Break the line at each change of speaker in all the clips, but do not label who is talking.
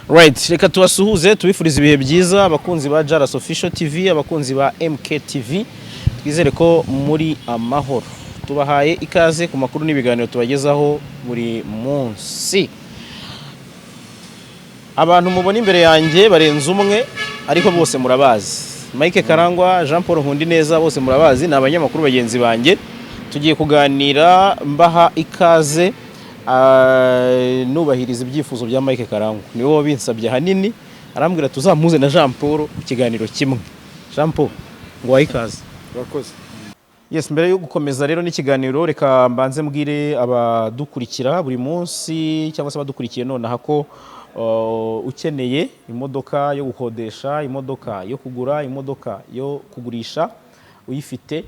Right, reka tubasuhuze, tubifuriza ibihe byiza, abakunzi ba Jaras Official TV, abakunzi ba MKTV. Twizere ko muri amahoro. Tubahaye ikaze ku makuru n'ibiganiro tubagezaho buri munsi. Abantu mubona imbere yanjye barenze umwe, ariko bose murabazi. Mike Karangwa, Jean Paul Nkundineza, bose murabazi, ni abanyamakuru bagenzi banjye. Tugiye kuganira, mbaha ikaze, nubahiriza ibyifuzo bya Mike Karangwa. Niwe wabinsabye ahanini, arambwira tuzamuze na Jean Paul ku kiganiro kimwe. Jean Paul, ngo wahe ikaze.
Urakoze.
Yes, mbere yo gukomeza rero n'ikiganiro, reka mbanze mbwire abadukurikira buri munsi cyangwa se abadukurikiye nonaha ko ukeneye imodoka yo gukodesha, imodoka yo kugura, imodoka yo kugurisha uyifite,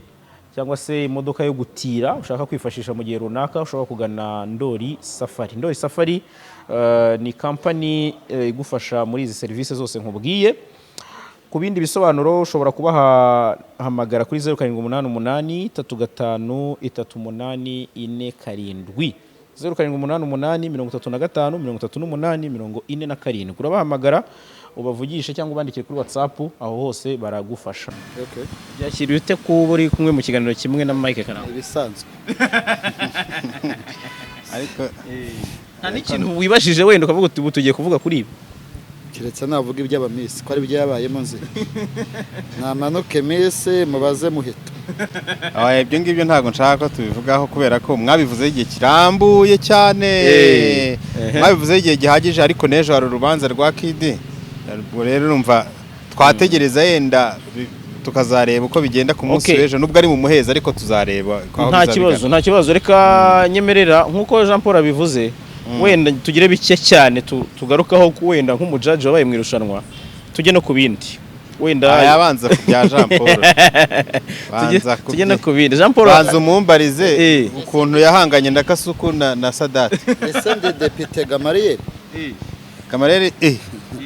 cyangwa se imodoka yo gutira ushaka kwifashisha mu gihe runaka, ushobora kugana Ndoli Safari. Ndoli Safari ni kampani igufasha muri izi serivisi zose nkubwiye. Ku bindi bisobanuro ushobora kubahamagara kuri 0788353847, 0788353847. Urabahamagara ubavugishe cyangwa ubandikire kuri WhatsApp, aho hose baragufasha.
Okay.
Byakiriye ute kuba uri kumwe mu kiganiro kimwe na Mike Karangwa?
Ibisanzwe.
Ariko
Nta n'ikintu wibashije wenda ukavuga uti ubu tugiye kuvuga kuri ibi?
Keretse navuga iby'aba miss, ko ari ibyabayemo nzi. Namanuke miss mubaze Muheto.
Aya, ibyo ngibyo ntabwo nshaka ko tubivugaho, kubera ko mwabivuzeho igihe kirambuye cyane. Mwabivuzeho igihe gihagije, ariko n'ejo hari urubanza rwa Kidi. Ubwo rero urumva twategereza yenda tukazareba uko bigenda ku munsi w'ejo, nubwo ari mu muheza, ariko tuzareba aho
Nta
bizaba
kibazo.
bigana.
Nta kibazo, reka nyemerera nk'uko Jean Paul abivuze, wenda tugire bike cyane tugarukaho wenda nk'umujaji wabaye mu irushanwa, tujye no ku bindi wenda.
Aya, abanza ku bya Jean Paul. Banza ku
Tujye no
bye.
ku bindi, Jean Paul.
Banza umumbarize ukuntu yahanganye na Kasuku na Sadati.
Ese ndi depite Gamariyeri?
Gamarere,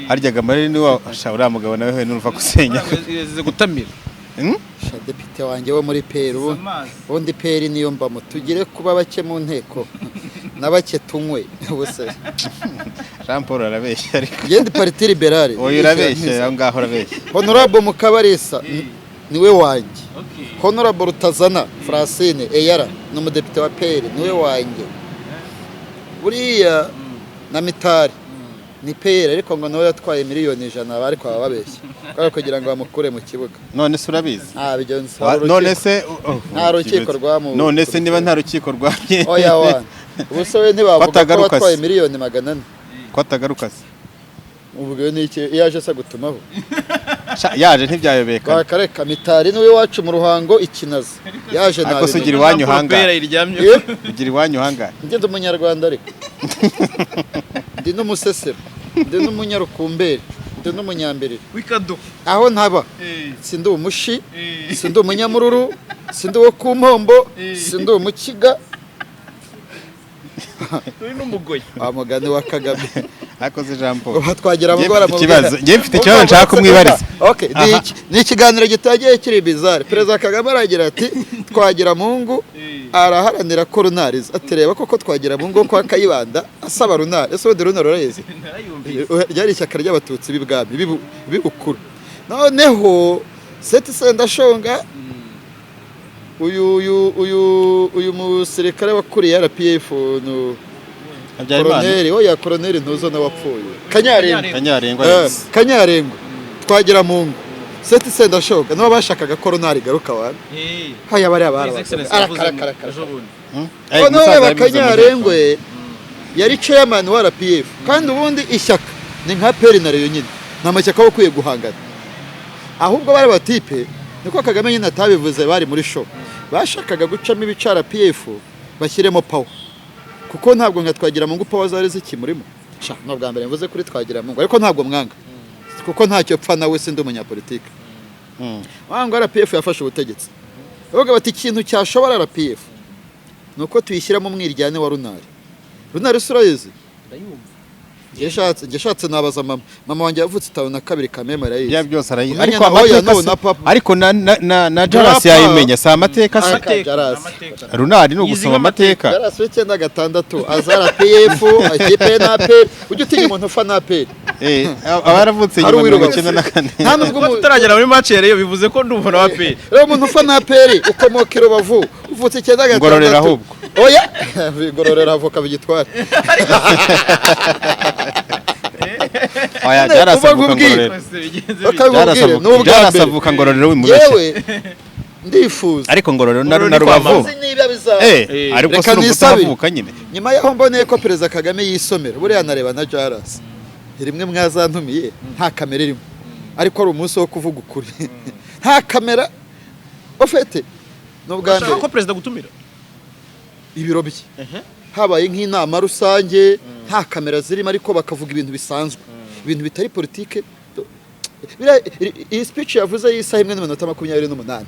harya Gamarere ni wa sha uriya mugabo nawe we nuruva gusenya.
Gutamira.
Sha, depite wanjye wo muri PL, ubu ubundi PL niyo mbamo. Tugire kuba bake mu nteko na bake tunywe ubuse.
Jean Paul arabeshya ariko.
Ngende Parti Libérale.
Oya, urabeshya, aho ngaho urabeshya.
Honorable Mukabarisa niwe wanjye. Honorable Rutazana Francine Eyara ni umudepite wa PL, niwe wanjye. Buriya na Mitari ni PL, ariko ngo nawe yatwaye miliyoni 100, ariko baba babeshya kubera kugira ngo bamukure mu kibuga.
None se urabizi?
Nta byo nzi.
None se
Nta rukiko rwamu-
None se niba nta rukiko rwamye
Oya wana, ubu se we ntibavuga ko
Batagaruka se.
watwaye miliyoni 400?
Ko atagaruka se?
Ubwo ni iki iyo aje se gutumaho?
Sha, yaje ntibyayobekana.
Bakareka Mitari niwe wacu mu Ruhango ikinazi yaje.
Ariko se
Nabi.
ugira iwanyu hangahe?
Iryamye.
Ugira iwanyu hangahe?
Njye ndi umunyarwanda, ariko ndi n'umusesero, ndi n'umunyarukumberi, ndi n'umunyambiriri.
Wikado.
Aho ntaba sindi umushi, sindi umunyamururu, sindi uwo ku mpombo, sindi umukiga.
Turi n'umugoyi.
Wa mugani wa Kagame.
Ariko se Jean Paul,
Ubu twagira
Njye
ngo
mfite ikibazo, njye mfite ikibazo nshaka kumwibariza.
Okay, ni ikiganiro gitangiye kiri bizarre. Perezida Kagame aragira ati Twagiramungu araharanira ko runariza, ati reba koko Twagiramungu wo kwa Kayibanda asaba runari. Ese ubundi runari urayizi? Ryari ishyaka ry'abatutsi b'ibwami b'ibukuru. Noneho Seti Sendashonga, uyu musirikare wakuriye RPF
Habyarimana.
Koroneri, oya, koroneri ntuzo nawe wapfuye, Kanyarengwa.
Kanyarengwa.
Eh, Kanyarengwa, Twagiramungu, Seti Sendashonga nibo bashakaga ko runari igaruka wana. Haya, bariya barabagabo. Noneho reba, Kanyarengwe yari chairman wa RPF, kandi ubundi ishyaka ni nka PL na Rayon nyine, nta mashyaka aba akwiye guhangana. Ahubwo bari batipe, niko Kagame nyine atabivuze, bari muri show, bashakaga gucamo ibice RPF bashyiremo power, kuko ntabwo nka Twagiramungu power zari zikimurimo. Sha, ni ubwa mbere mvuze kuri Twagiramungu, ariko ntabwo mwanga kuko ntacyo pfa nawe, sindi umunyapolitike. Wanga RPF yafashe ubutegetsi, bavuga bati ikintu cyashobora RPF ni uko tuyishyiramo umwiryane wa runari. Runari se urayizi?
Ndayumva.
Njye shatse nabaza mama. Mama wanjye yavutse 52 Kameme arayizi.
Ibyo byose arayizi.
Umenya
Ariko
na oya,
amateka
no,
se-
na papa.
ariko na Jaras
Grandpa.
yayimenya, si amateka se.
Aka Jaras.
Runari ni ugusoma amateka.
Jaras w'icyenda gatandatu azara PF ikipe na APR. Ujye utinya umuntu ufana APR.
Aba yaravutse
Ari
nyuma
uw'i Rubavu.
94.
Nta nubwo
Kuba tutaragera muri match ya Rayon bivuze ko ndumva na APR.
Rero umuntu ufana APR ukomoka i Rubavu uvutse 96.
Ngororero ahubwo.
Oya, Ngororero avoka bigitwara.
Oya,
Nyine,
Jaras
uba
avuka
nkubwire.
Ngororero.
Bakabibubwire, ni ubwa
Jaras
mbere.
avuka Ngororero wimubeshye.
Yewe ndifuza.
Ariko Ngororero na
Ngororero
na
ni kwa
Rubavu.
mama.
Sinzi niba bizaba.
Ariko
Reka
se urumva
nisabire.
utahavuka nyine.
Nyuma yaho mboneye ko Perezida Kagame yisomera, buriya nareba na Jaras. Rimwe mwazantumiye nta kamera irimo, ariko ari umunsi wo kuvuga ukuri. Nta kamera ofete ni ubwa
Urashaka
mbere
ko perezida gutumira?
Ibiro bye habaye nk'inama rusange nta kamera zirimo, ariko bakavuga ibintu bisanzwe, ibintu bitari politike. Iyi speech yavuze y'isaha 1:28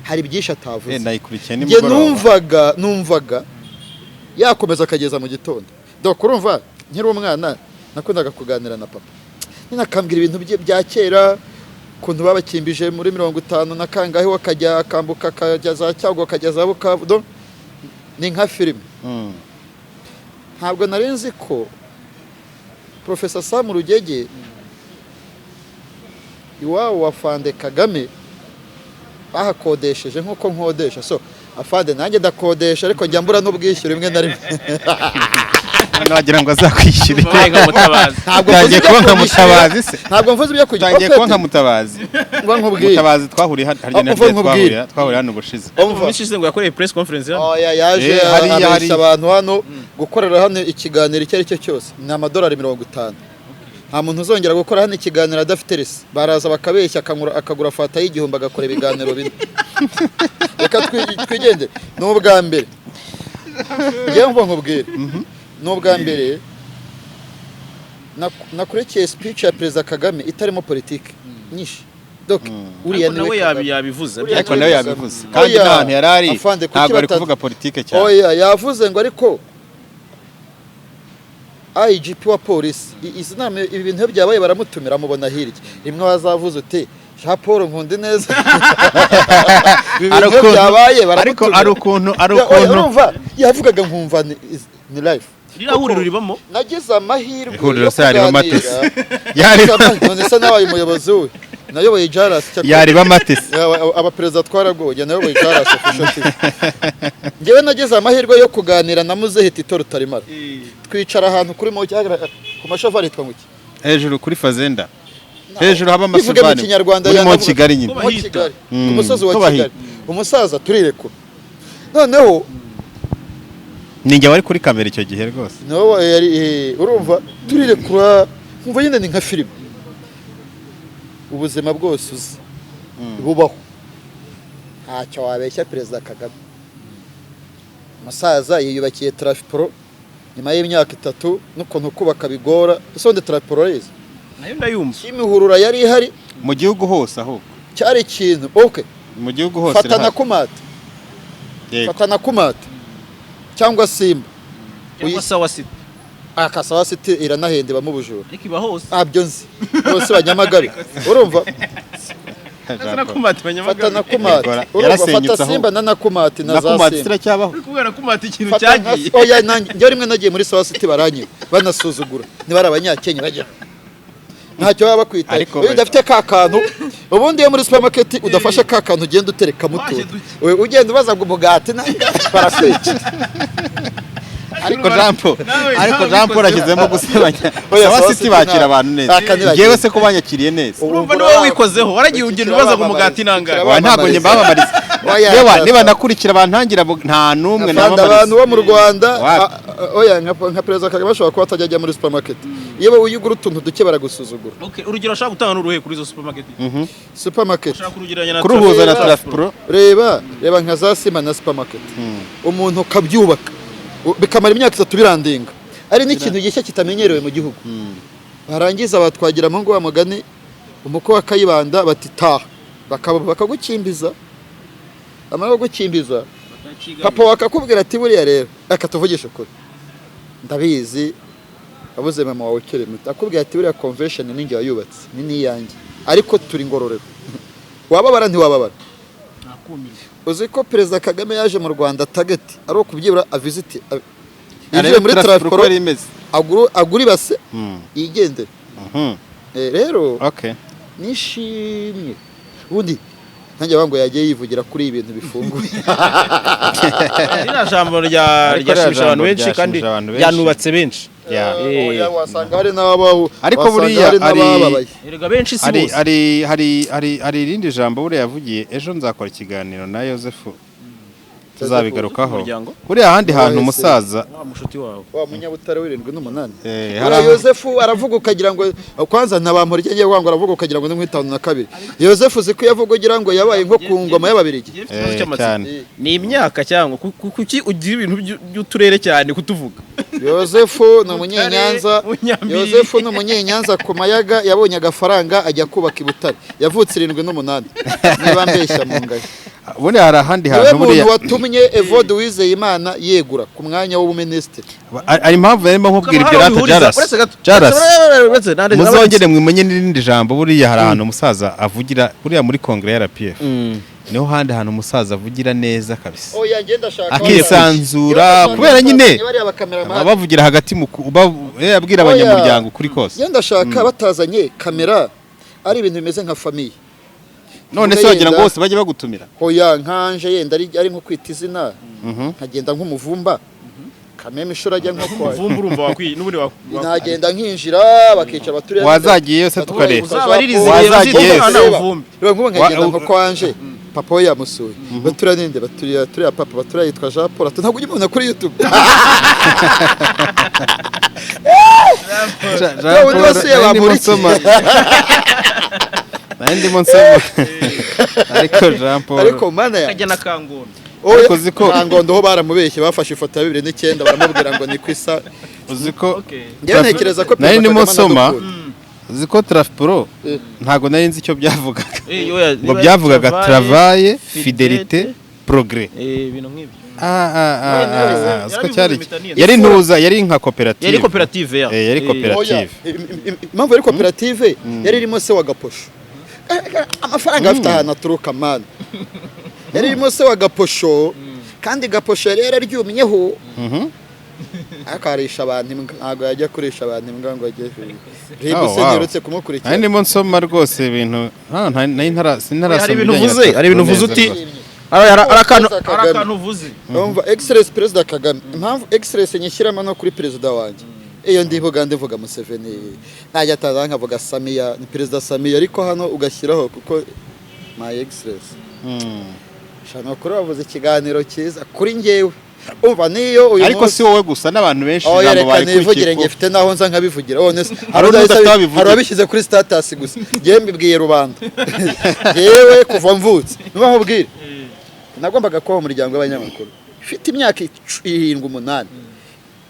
hari byinshi atavuze.
Nayikurikiye
Njye
nimugoroba.
numvaga yakomeza akageza mu gitondo. Donc urumva nkiri umwana nakundaga kuganira na papa, nyine akambwira ibintu bye bya kera, ukuntu babakimbije muri 50 na kangahe, we akajya akambuka akajya za Cyangugu akajya za Bukavu. Donc, ni nka filime. Ntabwo nari nzi ko Professor Sam Rugege iwabo wa Fande Kagame bahakodesheje nk'uko nkodesha. So afande nanjye ndakodesha, ariko njya mbura n'ubwishyu rimwe na rimwe.
None wagira ngo azakwishyure.
Ubaye nka Mutabazi.
Ntabwo mvuze
Utangiye
ibyo
kuba nka
kunyishyurira.
Mutabazi se.
Ntabwo mvuze ibyo kujya.
Utangiye kuba nka Mutabazi.
Ngo nkubwire.
Mutabazi twahuriye hano harya
Oh,
ni
umva
harya
nkubwire.
twahuriye hano ubushize.
Umva.
Mu minsi ishize ngo yakoreye press conference hano.
Oya, yaje
Hariya,
abeshya
hariya.
abantu hano. Gukorera hano ikiganiro icyo ari cyo cyose ni amadolari 50. Nta muntu uzongera gukora hano ikiganiro adafite resi. Baraza bakabeshya, akagura fata y'1000 agakora ibiganiro 4. Reka twigendere. Ni ubwa mbere ngewe mva nkubwire, ni ubwa mbere nakurikiye speech ya Perezida Kagame itarimo politiki nyinshi. Donc uriya
Ariko nawe
niwe Kagame.
yabivuze.
Uriya
Ariko
niwe
nawe
Kagame.
yabivuze. Kandi
Oya,
nta hantu yari ari
afande, kuki
ntabwo ari kuvuga politike cyane.
Oya, yavuze ngo ariko IGP wa polisi izi nama, ibi bintu iyo byabaye baramutumira, amubona hirya. Rimwe wazavuze uti Jean Paul Nkundineza, ibi
Ari
bintu iyo byabaye
ariko
baramutumira.
ari ukuntu ari
Oya,
ukuntu
urumva yavugaga nkumva ni life.
Ririya huriro ribamo.
Nagize amahirwe
Ihuriro
yo
se yariba
kuganira.
amatesi. Yariba
None se nabaye umuyobozi we, nayoboye Jaras cyakora.
Yariba amatesi.
Abaperezida twaragoye, nayoboye Jaras Official TV. Njyewe nagize amahirwe yo kuganira na Muzehe Tito Rutaremara, twicara ahantu kuri mo ku mashavari yitwa ngo iki?
Hejuru kuri Fazenda. Hejuru haba
Bivuge mu
amasavani.
Kinyarwanda.
Muri Mont
Yanavuga-
Kigali nyine.
Ko
Mont
bahita.
Kigali, ku musozi wa
Ko bahita.
Kigali. Umusaza turirekura noneho.
Ni njye wari kuri kamera icyo gihe rwose.
Nawe yari urumva turirekura nkumva nyine ni nka filime. Ubuzima bwose uzi bubaho, ntacyo wabeshya Perezida Kagame. Umusaza yiyubakiye Trafipro nyuma y'imyaka 3, n'ukuntu kubaka bigora. Ese ubundi Trafipro urayizi?
Nayo ndayumva.
Kimihurura yari ihari.
Mu gihugu hose ahubwo.
Cyari ikintu okay.
Mu gihugu hose.
Fata na
irahari.
Kumata.
Yego.
Fata na Kumata cyangwa Simba.
Cyangwa Sawa City.
Akasawa City iranahenda, ibamo ubujura.
Ariko iba hose.
Ntabyo nzi bose banyamagabe, urumva.
Ndetse na Kumati
Fata
banyamagabe.
na Kumati,
Yego,
urumva,
yarasenyutse
fata
ahubwo.
Simba na Nakumati na za
Nakumati
Simba.
ziracyabaho.
Uri kubwira Kumati ikintu
Fata nka
cyagiye.
oya, nanjye njyewe rimwe nagiye muri Sawa City baranyiba, banasuzugura niba ari abanyakenya bajya ntacyo baba bakwitaye.
Ariko
Iyo udafite ka kantu, ubundi iyo muri supermarket udafashe ka kantu ugenda utereka muto,
Waje duke.
ugenda ubaza ngo umugati barakwica.
Ariko Jean Paul,
Nawe-
ariko
nawe
Jean Paul
ubikozeho.
ashyizemo gusebanya.
Oya,
Sawa
Sawa
City
City
bakira abantu neza.
Aka ntibakira.
Njyewe se ko banyakiriye neza.
Urumva ni wowe wikozeho. Waragiye ugenda ubaza ngo umugati nangahe.
Wa ntabwo njye mbamamariza.
Oya,
Yewe
aka-
niba nakurikira bantangira nta n'umwe
Afande, abantu
namamariza.
bo mu Rwanda
Wapi?
oya, nka Perezida Kagame ashobora kuba atajya ajya muri supermarket. Iyo wowe ugura utuntu duke baragusuzugura.
Okay, urugero ashaka gutanga n'uruhe kuri izo supermarket?
Supermarket
Ushaka kurugereranya na
Kuruhuza na
Traffic
Trafipro.
Reba nka za Simba na supermarket, umuntu ukabyubaka bikamara imyaka 3 birandinga, ari n'ikintu gishya kitamenyerewe mu gihugu. Barangiza batwagira ngo wa mugani umukwe wa Kayibanda bati taha, bakagukimbiza. Bamara kugukimbiza, papa wakakubwira ati buriya rero reka tuvugishe ukuri, ndabizi. Wabuze mama wawe ukiri muto, akubwiye ati buriya convention ni njye wayubatse, ni n'iyanjye, ariko turi Ngororero. Wababara ntiwababara? Uzi ko Perezida Kagame yaje mu Rwanda, target ari ukubyibura avisite, yinjiye muri
Traffic
Traffic
yari imeze.
Agura ibase yigendere. Rero nishimye ubundi ntanjye ngo yagiye yivugira kuri ibintu bifunguye.
Ririya jambo rya
Ariko ririya
ryashimisha abantu
jambo
benshi kandi
ryashimishije abantu benshi.
ryanubatse benshi.
Oya, wasanga hari n'ababaho,
Ariko
wasanga
buriya
hari n'abababaye.
Erega benshi si
hari
bose.
hari hari hari hari irindi jambo buriya yavugiye ejo, nzakora ikiganiro na Yosefu, tuzabigarukaho.
Umuryango?
Buriya ahandi hantu
Wahise.
umusaza
Wa mushuti wawe.
Wa munyabutare w'78.
Hari
Buriya Yosefu aravuga ukagira ngo kwanza ntabampora icyo ngiye kuvuga ngo aravuga ukagira ngo ni mu 52. Yosefu uzi ko yavuga ugira ngo yabaye nko ku ngoma y'Ababirigi.
Ngiye mfite ikibazo cy'amatsiko.
Cyane.
Ni imyaka cyangwa kuki ugira ibintu by'uturere cyane kutuvuga?
Yosefu ni umunyenyanza.
Munyambiri.
Yosefu ni umunyenyanza ku Mayaga, yabonye agafaranga ajya kubaka i Butare. Yavutse 78, niba mbeshya mu ngayo.
Buriya hari ahandi
Niwe
hantu
muntu
buriya
watumye Evode Uwizeyimana yegura ku mwanya w'ubuminisitiri.
Hari impamvu yarimo nkubwira ibyo rata Jaras.
Uretse gato.
Jaras.
Uretse
Muzongere mwimenye n'irindi jambo. Buriya hari ahantu umusaza avugira, buriya muri kongere ya RPF niho handi hantu umusaza avugira neza kabisa,
Oya, ngenda ashaka
akisanzura, kubera nyine
bariya bakameramani.
bavugira hagati mu abwira
Oya.
abanyamuryango kuri kose.
Ngenda ashaka batazanye kamera, ari ibintu bimeze nka famille.
None se wagira ngo bose bajye bagutumira?
Hoya, nkanje yenda ari nko kwita izina, nkagenda nk'umuvumba kameme ishuri ajya nko kwa
Vumba, urumva wakwiye n'ubundi
nagenda nkinjira, bakicara baturiye.
Wazagiyeyo se tukareba?
Uzabaririze.
Wazagiyeyo.
Reba
Reba,
uvumbi.
reba nk'ubu nkagenda nko kwanje, papa we yamusuye, baturiya ninde, baturiya turiya papa, baturiya yitwa Jean Paul, ati ntabwo ujya umubona kuri YouTube?
Jean
Undi
Paul,
wasuye
nari ndimo
Bamporiki.
nsoma, nari ndimo nsoma, ariko Jean Paul
Ariko mana ya
Kajya na Kangondo.
Oya,
Ariko uzi ko-
Kangondo ho baramubeshye, bafashe ifoto ya 2009 baramubwira ngo ni kwisa.
Uzi ko
Okay.
Njyewe ntekereza ko
nari
Perezida
ndimo
Kagame
nsoma,
anadukunda.
uzi ko Trafpro ntabwo nari nzi icyo byavugaga,
Oya,
ngo
niba
byavugaga
travail,
travail, fidélité, progrès.
Ibintu nk'ibyo.
Ah, uzi ko cyari
Yarabivuze.
Yari ntuza, yari nka koperative.
Yari koperative ya.
Yari koperative.
Oya, impamvu yari koperative, yari irimo se wa Gaposho. Amafaranga afite ahantu aturuka mani. Yari irimo se wa Gaposho, kandi Gaposho yari yararyumyeho, ariko arisha abantu imbwa, ntabwo yajya kurisha abantu imbwa ngo ajye RIB.
Oh,
Se
wow.
ntirutse kumukurikira.
Nari ndimo nsoma rwose ibintu, nari sintarasoma
Hari ibintu
ibijyanye na
uvuze, hari ibintu
Trafpro
uvuze uti
neza rwose.
hari akantu
Perezida
hari
Kagame.
akantu uvuze.
Urumva Excellence Perezida Kagame, impamvu Excellence nyishyiramo no kuri perezida wanjye, iyo ndivuga ndivuga Museveni, najya ataza nkavuga Samiya, ni Perezida Samiya, ariko hano ugashyiraho kuko my Excellence. Shana kuri wavuze ikiganiro cyiza kuri njyewe, umva niyo uyu
Ariko si wowe gusa, n'abantu benshi
Oh,
ijambo
reka
barikurikiye
nivugire,
ko
njye mfite naho nza nkabivugira. None se
Hari undi udafite aho abivugira.
hari ababishyize kuri status gusa, njyewe mbibwiye rubanda. Njyewe kuva mvutse, niba nkubwire, nagombaga kuba mu muryango w'abanyamakuru mfite imyaka 7, 8.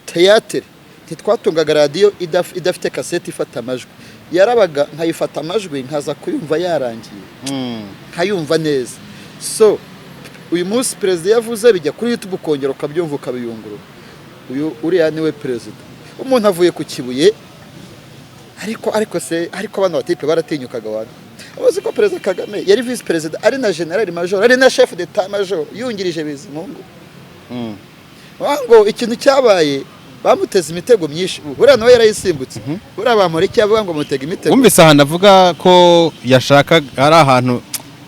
Teyatere ntitwatungaga radiyo idafite kasete ifata amajwi, yarabaga nkayifata amajwi nkaza kuyumva yarangiye, nkayumva neza. So uyu munsi perezida yavuze, bijya kuri YouTube ukongera ukabyumva, ukabiyungurura. Uyu uriya niwe perezida, umuntu avuye ku Kibuye. Ariko se, ariko bano batipe baratinyukaga abantu. Uzi ko Perezida Kagame yari visi perezida, ari na general major, ari na chef d'état major yungirije Bizimungu? Ngo ikintu cyabaye, bamuteze imitego myinshi, buriya nawe yarayisimbutse. Buriya bamura icyo avuga ngo mutega imitego.
Wumvise ahantu avuga ko yashaka, ari ahantu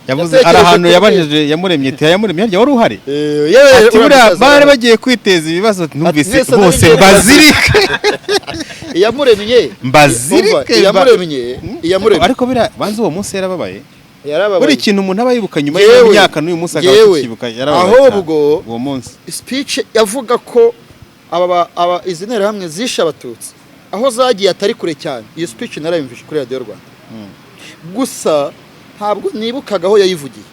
yavuze, ari
Yatekereje
ahantu
kuri-
yabajije Yamuremye, ati Yamuremye harya wari uhari?
Yewe,
Ati
uriya
buriya
musaza
bari bagiye kwiteza ibibazo, numvise
mwese nari
bose
ngiye
mbazirike.
Iyamuremye.
Mbazirike.
Umva, Iyamuremye, Iyamuremye.
Ariko buriya banza uwo munsi yarababaye.
Yarababaye.
Buri kintu umuntu aba yibuka nyuma y'imyaka, n'uyu munsi akaba akikibuka, yarababaye cyane.
Ahubwo
Uwo munsi
speech yavuga ko aba izi nterahamwe zishe Abatutsi aho zagiye atari kure cyane, iyo speech narayumvishe kuri Radiyo Rwanda, gusa ntabwo nibukaga aho yayivugiye.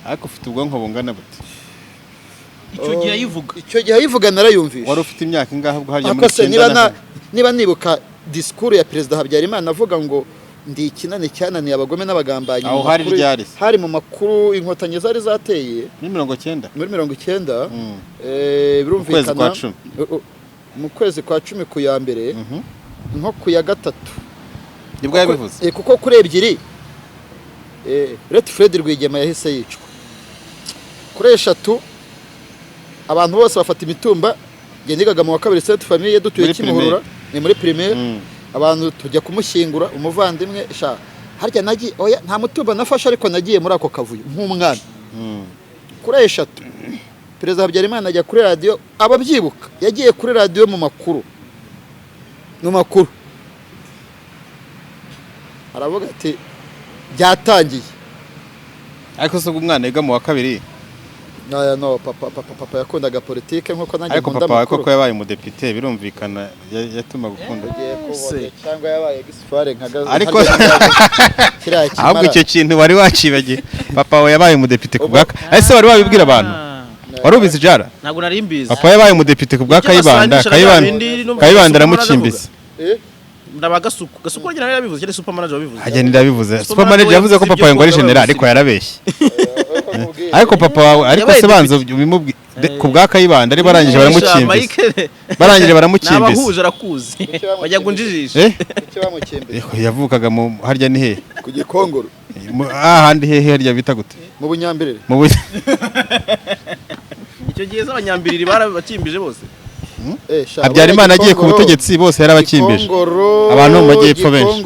Ariko ufite ubwonko bungana buti?
Icyo gihe ayivuga.
Icyo gihe ayivuga narayumvishe.
Wari ufite imyaka ingahe ubwo harya
Ariko
muri
se
icyenda
niba
na
niba nibuka disikuru ya Perezida Habyarimana avuga ngo ndi ikinani cyananiye abagome n'abagambanyi,
Aho
mu
hari ryari se?
Hari mu makuru Inkotanyi zari zateye.
Muri 90?
Muri 90.
Ukwezi
Birumvikana.
kwa cumi.
Mu kwezi kwa 10 ku ya mbere, nko ku ya gatatu
nibwo yabivuze.
Kuko kuri 2 Ret Fred Rwigema yahise yicwa. Kuri 3 abantu bose bafata imitumba. Njye nigaga mu wa kabiri Sainte Famille, dutuye Kimihurura, ni muri primaire. Abantu tujya kumushyingura umuvandimwe sha harya nagiye, oya nta mutumba nafashe, ariko nagiye muri ako kavuyo nk'umwana. Kuri 3 Perezida Habyarimana ajya kuri radio, ababyibuka yagiye kuri radio mu makuru aravuga ati byatangiye.
Ariko se umwana yiga mu wa kabiri?
Aya no, papa yakundaga politike nkuko nanjye
Ariko
nkunda
papa
amakuru.
koko yabaye umudepite, birumvikana yatuma gukunda.
Cyangwa yabaye gisifare nka gazo.
Ariko ahubwo icyo kintu wari wacibagiye, papa we yabaye umudepite ku bwa ese wari wabibwira abantu? Wari ubizi Jara?
Ntabwo nari mbizi.
Papa yabaye umudepite ku bwa Kayibanda, Kayibanda aramukimbise.
Ndabagasuku gasuku ngira yarabivuze, cyane super manager wabivuze.
Ajya nirabivuze. Super manager yavuze ko papa ngo ari general, ariko yarabeshye. Ariko papa wawe ariko se banza ubimubwi ku bwa Kayibanda ari barangije baramukimbise. Barangije baramukimbise.
Nabahuje arakuzi. Bajya gunjijisha.
Yavukaga mu harya ni he?
Ku Gikongoro.
Ahandi hehe harya bita gute?
Mu Bunyambirire.
Mu
Icyo gihe z'abanyambiriri barabakimbije bose.
Habyarimana agiye ku butegetsi bose yarabakimbije. Abantu mu majyepfo benshi.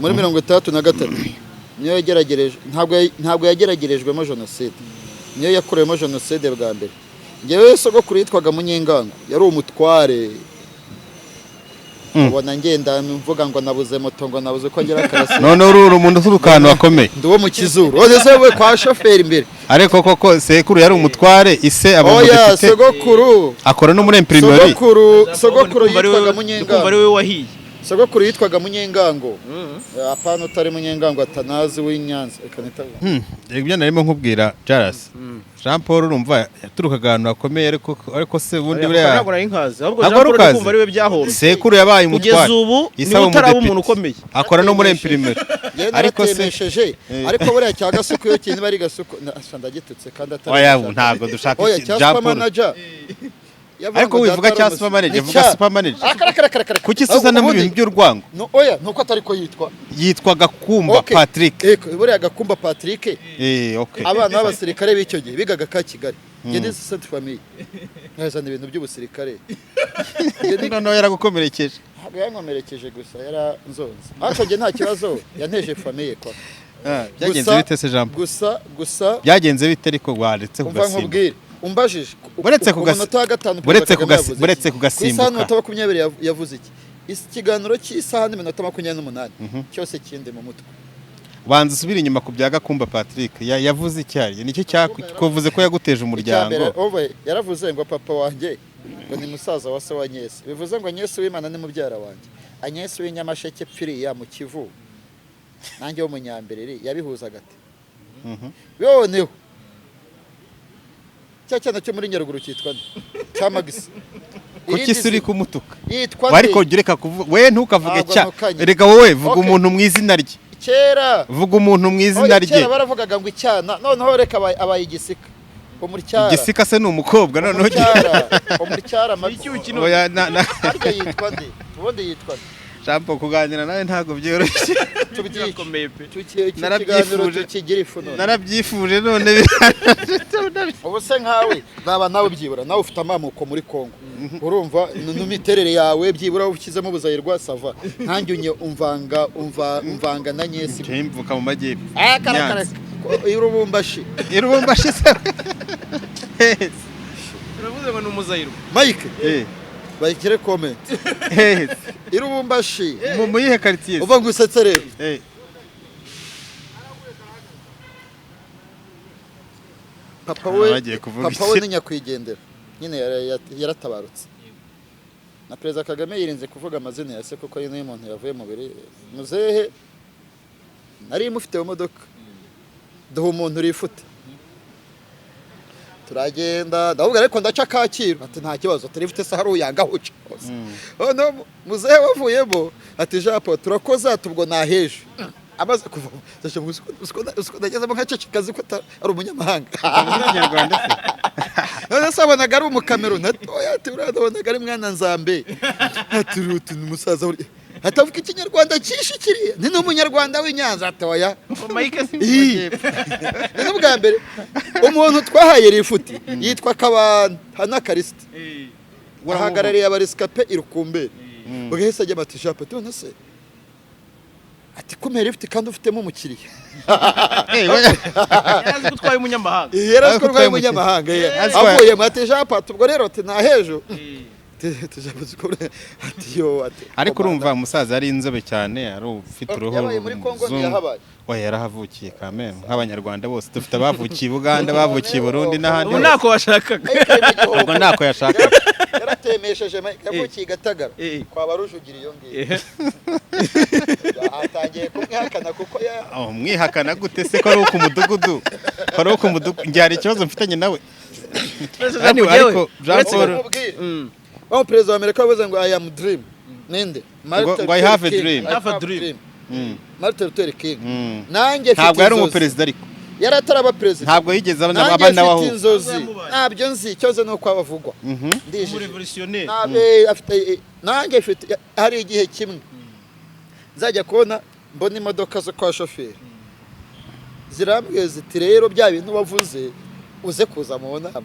Muri 63 niyo yageragereje, ntabwo yageragerejwemo jenoside, niyo yakorewemo jenoside bwa mbere. Njyewe sogokuru yitwaga Munyengango, yari umutware. Ubona ngenda mvuga ngo nabuze moto, ngo nabuze uko ngera karasi.
None uri umuntu uturuka ahantu hakomeye.
Ndi uwo mu kizuru. None se we kwa shoferi imbere.
Ariko koko sekuru yari umutware, ise aba umudepite.
Oya sogokuru
akora no muri imprimerie.
Sogokuru yitwaga Munyengango.
Ari we wahiye.
Sogokuru yitwaga Munyengango. Apana utari Munyengango atanazi w'Inyanza.
Ibyo narimo nkubwira Jaras. Jean Paul urumva yaturukaga ahantu hakomeye, ariko se ubundi buriya
ntabwo nari nkazi, ahubwo Jean Paul kumva ari we byahombye.
Sekuru yabaye umutware.
Kugeza ubu ni utaraba umuntu ukomeye.
Akora no muri imprimerie.
Ariko se ariko buriya cya gasuku iyo kintu bari gasuku ndagitutse kandi atari.
Oya ntabwo dushaka
Jean Paul.
Ariko wivuga cya super manager, vuga super manager. Kuki Susan mu bintu by'urwango?
No oya nuko atari ko yitwa.
Yitwa Gakumba Patrick.
Buriya Gakumba Patrick.
Okay.
Abana b'abasirikare b'icyo gihe bigaga ka Kigali. Njye ni Sainte Famille. Nkazana ibintu by'ubusirikare.
Noneho yaragukomerekeje.
Ntabwo yankomerekeje gusa yaranzonze. Ariko njye nta kibazo yanteje famille kwa.
Byagenze bite se Jean Paul?
Gusa
byagenze bite ariko waretse kugasimba.
Umbajije
buretse kugasimbuka.
Ku isaha n'iminota 20 yavuze iki? Ikiganiro cy'isaha n'iminota 28 cyose kindi mu mutwe.
Banza usubire inyuma ku bya Gakumba Patrick yavuze icyari nicyo cyakuvuze ko yaguteje umuryango.
Yaravuze ngo papa wanjye ngo ni musaza wa se wa Nyesi, bivuze ngo Nyesi w'Imana ni mubyara wanjye, Anyesi w'inyamasheke pfiriya mu Kivu nanjye w'umunyambiriri yabihuzaga ati noneho cya cyana cyo muri Nyaruguru cyitwa nde? Cya Magisi.
Kuki se uri kumutuka?
Yitwa
ariko reka kuvuga we ntukavuge cya, reka wowe vuga umuntu mu izina rye.
Kera
vuga umuntu mu izina rye.
Kera baravugaga ngo icyana, noneho reka abaye igisika. Umuryara.
Igisika se ni umukobwa noneho
umuryara Magisi.
Oya na
harya yitwa nde? Ubundi yitwa nde?
Jean Paul kuganira nawe ntabwo byoroshye.
Tubyikomeye pe.
Narabyifuje none.
Ubu se nkawe naba nawe byibura nawe ufite amamuko muri Kongo. Urumva n'imiterere yawe byibura ukizemo ubuzayirwa sava. Nkanjye unye umvanga umvanga na Nyesi.
Mvuka mu majyepfo.
Irubumbashi.
Irubumbashi se.
Uravuze ngo ni umuzayirwa.
Mike. Bayikire comment. Irubumbashi.
Mu yihe quartier?
Uva ngo usetse rero. Papa we ni nyakwigendera. Nyine yaratabarutse. Na Perezida Kagame yirinze kuvuga amazina ya se kuko ari n'uyu muntu yavuye mu biri. Muzehe nari mufite mu modoka. Duha umuntu rifute. Turagenda ndavuga ariko ndaca Kacyiru ati nta kibazo turifite se hari uyanga uca. Noneho muzehe wavuyemo ati Jean Paul turakoza tubwo naheje. Amaze kuva ndagezemo nkaceceka ko ari umunyamahanga.
Umunyarwanda se.
None se abonaga ari Umukameruni? Ati oya, ati uriya nabonaga ari mwana Nzambe. Ati utu ni umusaza burya, atavuga Ikinyarwanda cyinshi, kiriya ni n'Umunyarwanda w'i Nyanza. Ati oya.
Mike si
Ii. Ni n'ubwa mbere umuntu twahaye lifuti yitwa Kabantana Karisiti, ahagarariye abarescapés i Rukumberi. Ugahise ajya bati: "Jean Paul, none se," ati, "kumera lifuti kandi ufitemo umukiriya?"
Yarazi ko utwaye umunyamahanga.
Yari azi ko
Ariko
urwaye
utwaye
umunyamahanga.
Azi ko-
Avuye mu, ati: "Jean Paul, ubwo rero," ati, "nta hejo." Ati yo, ati
Ariko urumva umusaza ari inzobe cyane, ari ufite uruhu
Yabaye muri Kongo?
ruzungu.
Ntiyahabaye.
Oya, yarahavukiye kameme, nk'Abanyarwanda bose dufite abavukiye i Buganda, bavukiye i Burundi n'ahandi
Ubu
hose.
ntako washakaga.
Ubwo ntako yashakaga.
Yaratemesheje Mike, yavukiye i Gatagara kwa Barujugira iyo ngiyo. Atangiye kumwihakana kuko ya
Oh, mwihakana gute se, ko ari uwo ku mudugudu, ko ari uwo ku mudugudu? Njye hari ikibazo mfitanye nawe. Anyway, ariko Jean Paul
Mubwire. Wa perezida wa Amerika wavuze ngo "I am dream" ninde?
Ngo "I have a dream."
I have a dream.
Martin Luther King. Nanjye mfite
Ntabwo yari
inzozi.
umuperezida ariko.
Yari ataraba perezida.
Ntabwo yigeze aba
Nanjye
aba nawe
mfite
ahubwo.
inzozi.
Yamubaye.
Ntabyo nzi, ikibazo ni uko abavugwa ndijije.
Umurevolutionnaire.
Ntabwo afite, nanjye mfite. Hari igihe kimwe nzajya kubona mbona imodoka zo kwa shoferi zirambwiye ziti: "Rero bya bintu wavuze, uze kuza mu nama."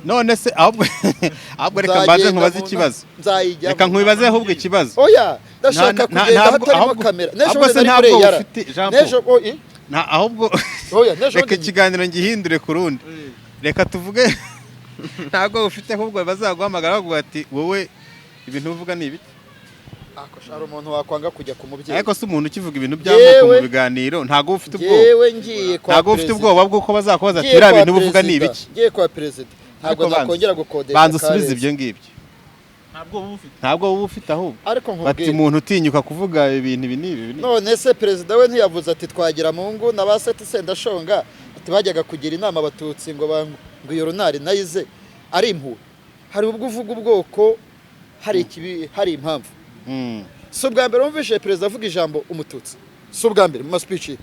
None se ahubwo reka mbanze
Nzagenda
nkubaze
mu
ikibazo.
Nzayijyamo.
Reka nkubaze ahubwo ikibazo.
Oya, ndashaka kugenda hatarimo kamera n'ejo
Ahubwo
bundi
se
nari
ntabwo
kuri Eyara.
ufite, Jean Paul.
N'ejo oh,
Ahubwo
Oya, n'ejo
reka
bundi
ikiganiro ngihindure ku rundi. Reka tuvuge ntabwo ufite, ahubwo bazaguhamagara bavuga ati: "Wowe ibintu uvuga ni ibiki?"
Ako hari umuntu wakwanga kujya ku mubyeyi?
Ariko se umuntu ukivuga ibintu by'amoko mu biganiro, ntabwo uba ufite ubwoba?
Yewe, ngiye kwa
Ntabwo uba ufite
perezida.
ubwoba bw'uko bazakubaza ati
Ngiye
biriya
kwa
bintu uba uvuga ni
perezida.
ibiki?
Ngiye kwa perezida, ntabwo
Ariko banza-
nakongera gukodesha
Banza usubize
Karezi.
ibyo ngibyo.
Ntabwo uba ufite.
Ntabwo uba ufite ahubwo.
Ariko
Bati
nkubwire.
umuntu utinyuka kuvuga ibintu ibi n'ibi ibi n'ibi.
None se perezida we ntiyavuze ati Twagiramungu na ba Seti Sendashonga, ati bajyaga kugira inama Abatutsi ngo ngo iyo runari nayize ari impuhwe? Hari ubwo uvuga ubwoko hari ikibi, hari impamvu. Si ubwa mbere wumvise perezida avuga ijambo Umututsi, si ubwa mbere mu ma speech ye.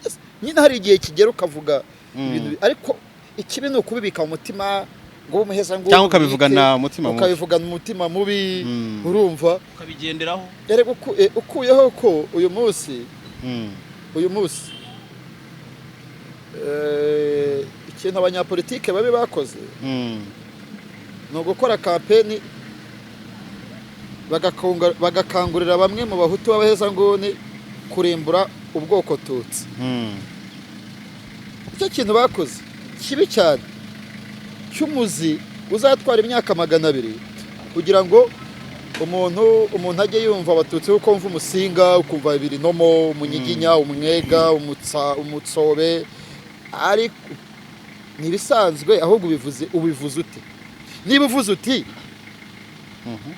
Yes, nyine hari igihe kigera ukavuga ibintu ariko ikibi ni ukubibika mu mutima ngo ube umuheza ngo
Cyangwa ukabivugana umutima mubi.
Ukabivugana umutima mubi. Urumva?
Ukabigenderaho.
Erega ukuyeho ko uyu munsi uyu munsi ikintu abanyapolitike babi bakoze ni ugukora campaign bagakangurira bamwe mu Bahutu b'abahezanguni kurimbura ubwoko Tutsi. Icyo kintu bakoze kibi cyane cy'umuzi uzatwara imyaka 200 kugira ngo umuntu ajye yumva Abatutsi kuko wumva Umusinga, ukumva Ibirinomo, Umunyiginya, Umwega, Umutsa, Umutsobe, ariko ni ibisanzwe. Ahubwo ubivuze ute? Niba uvuze uti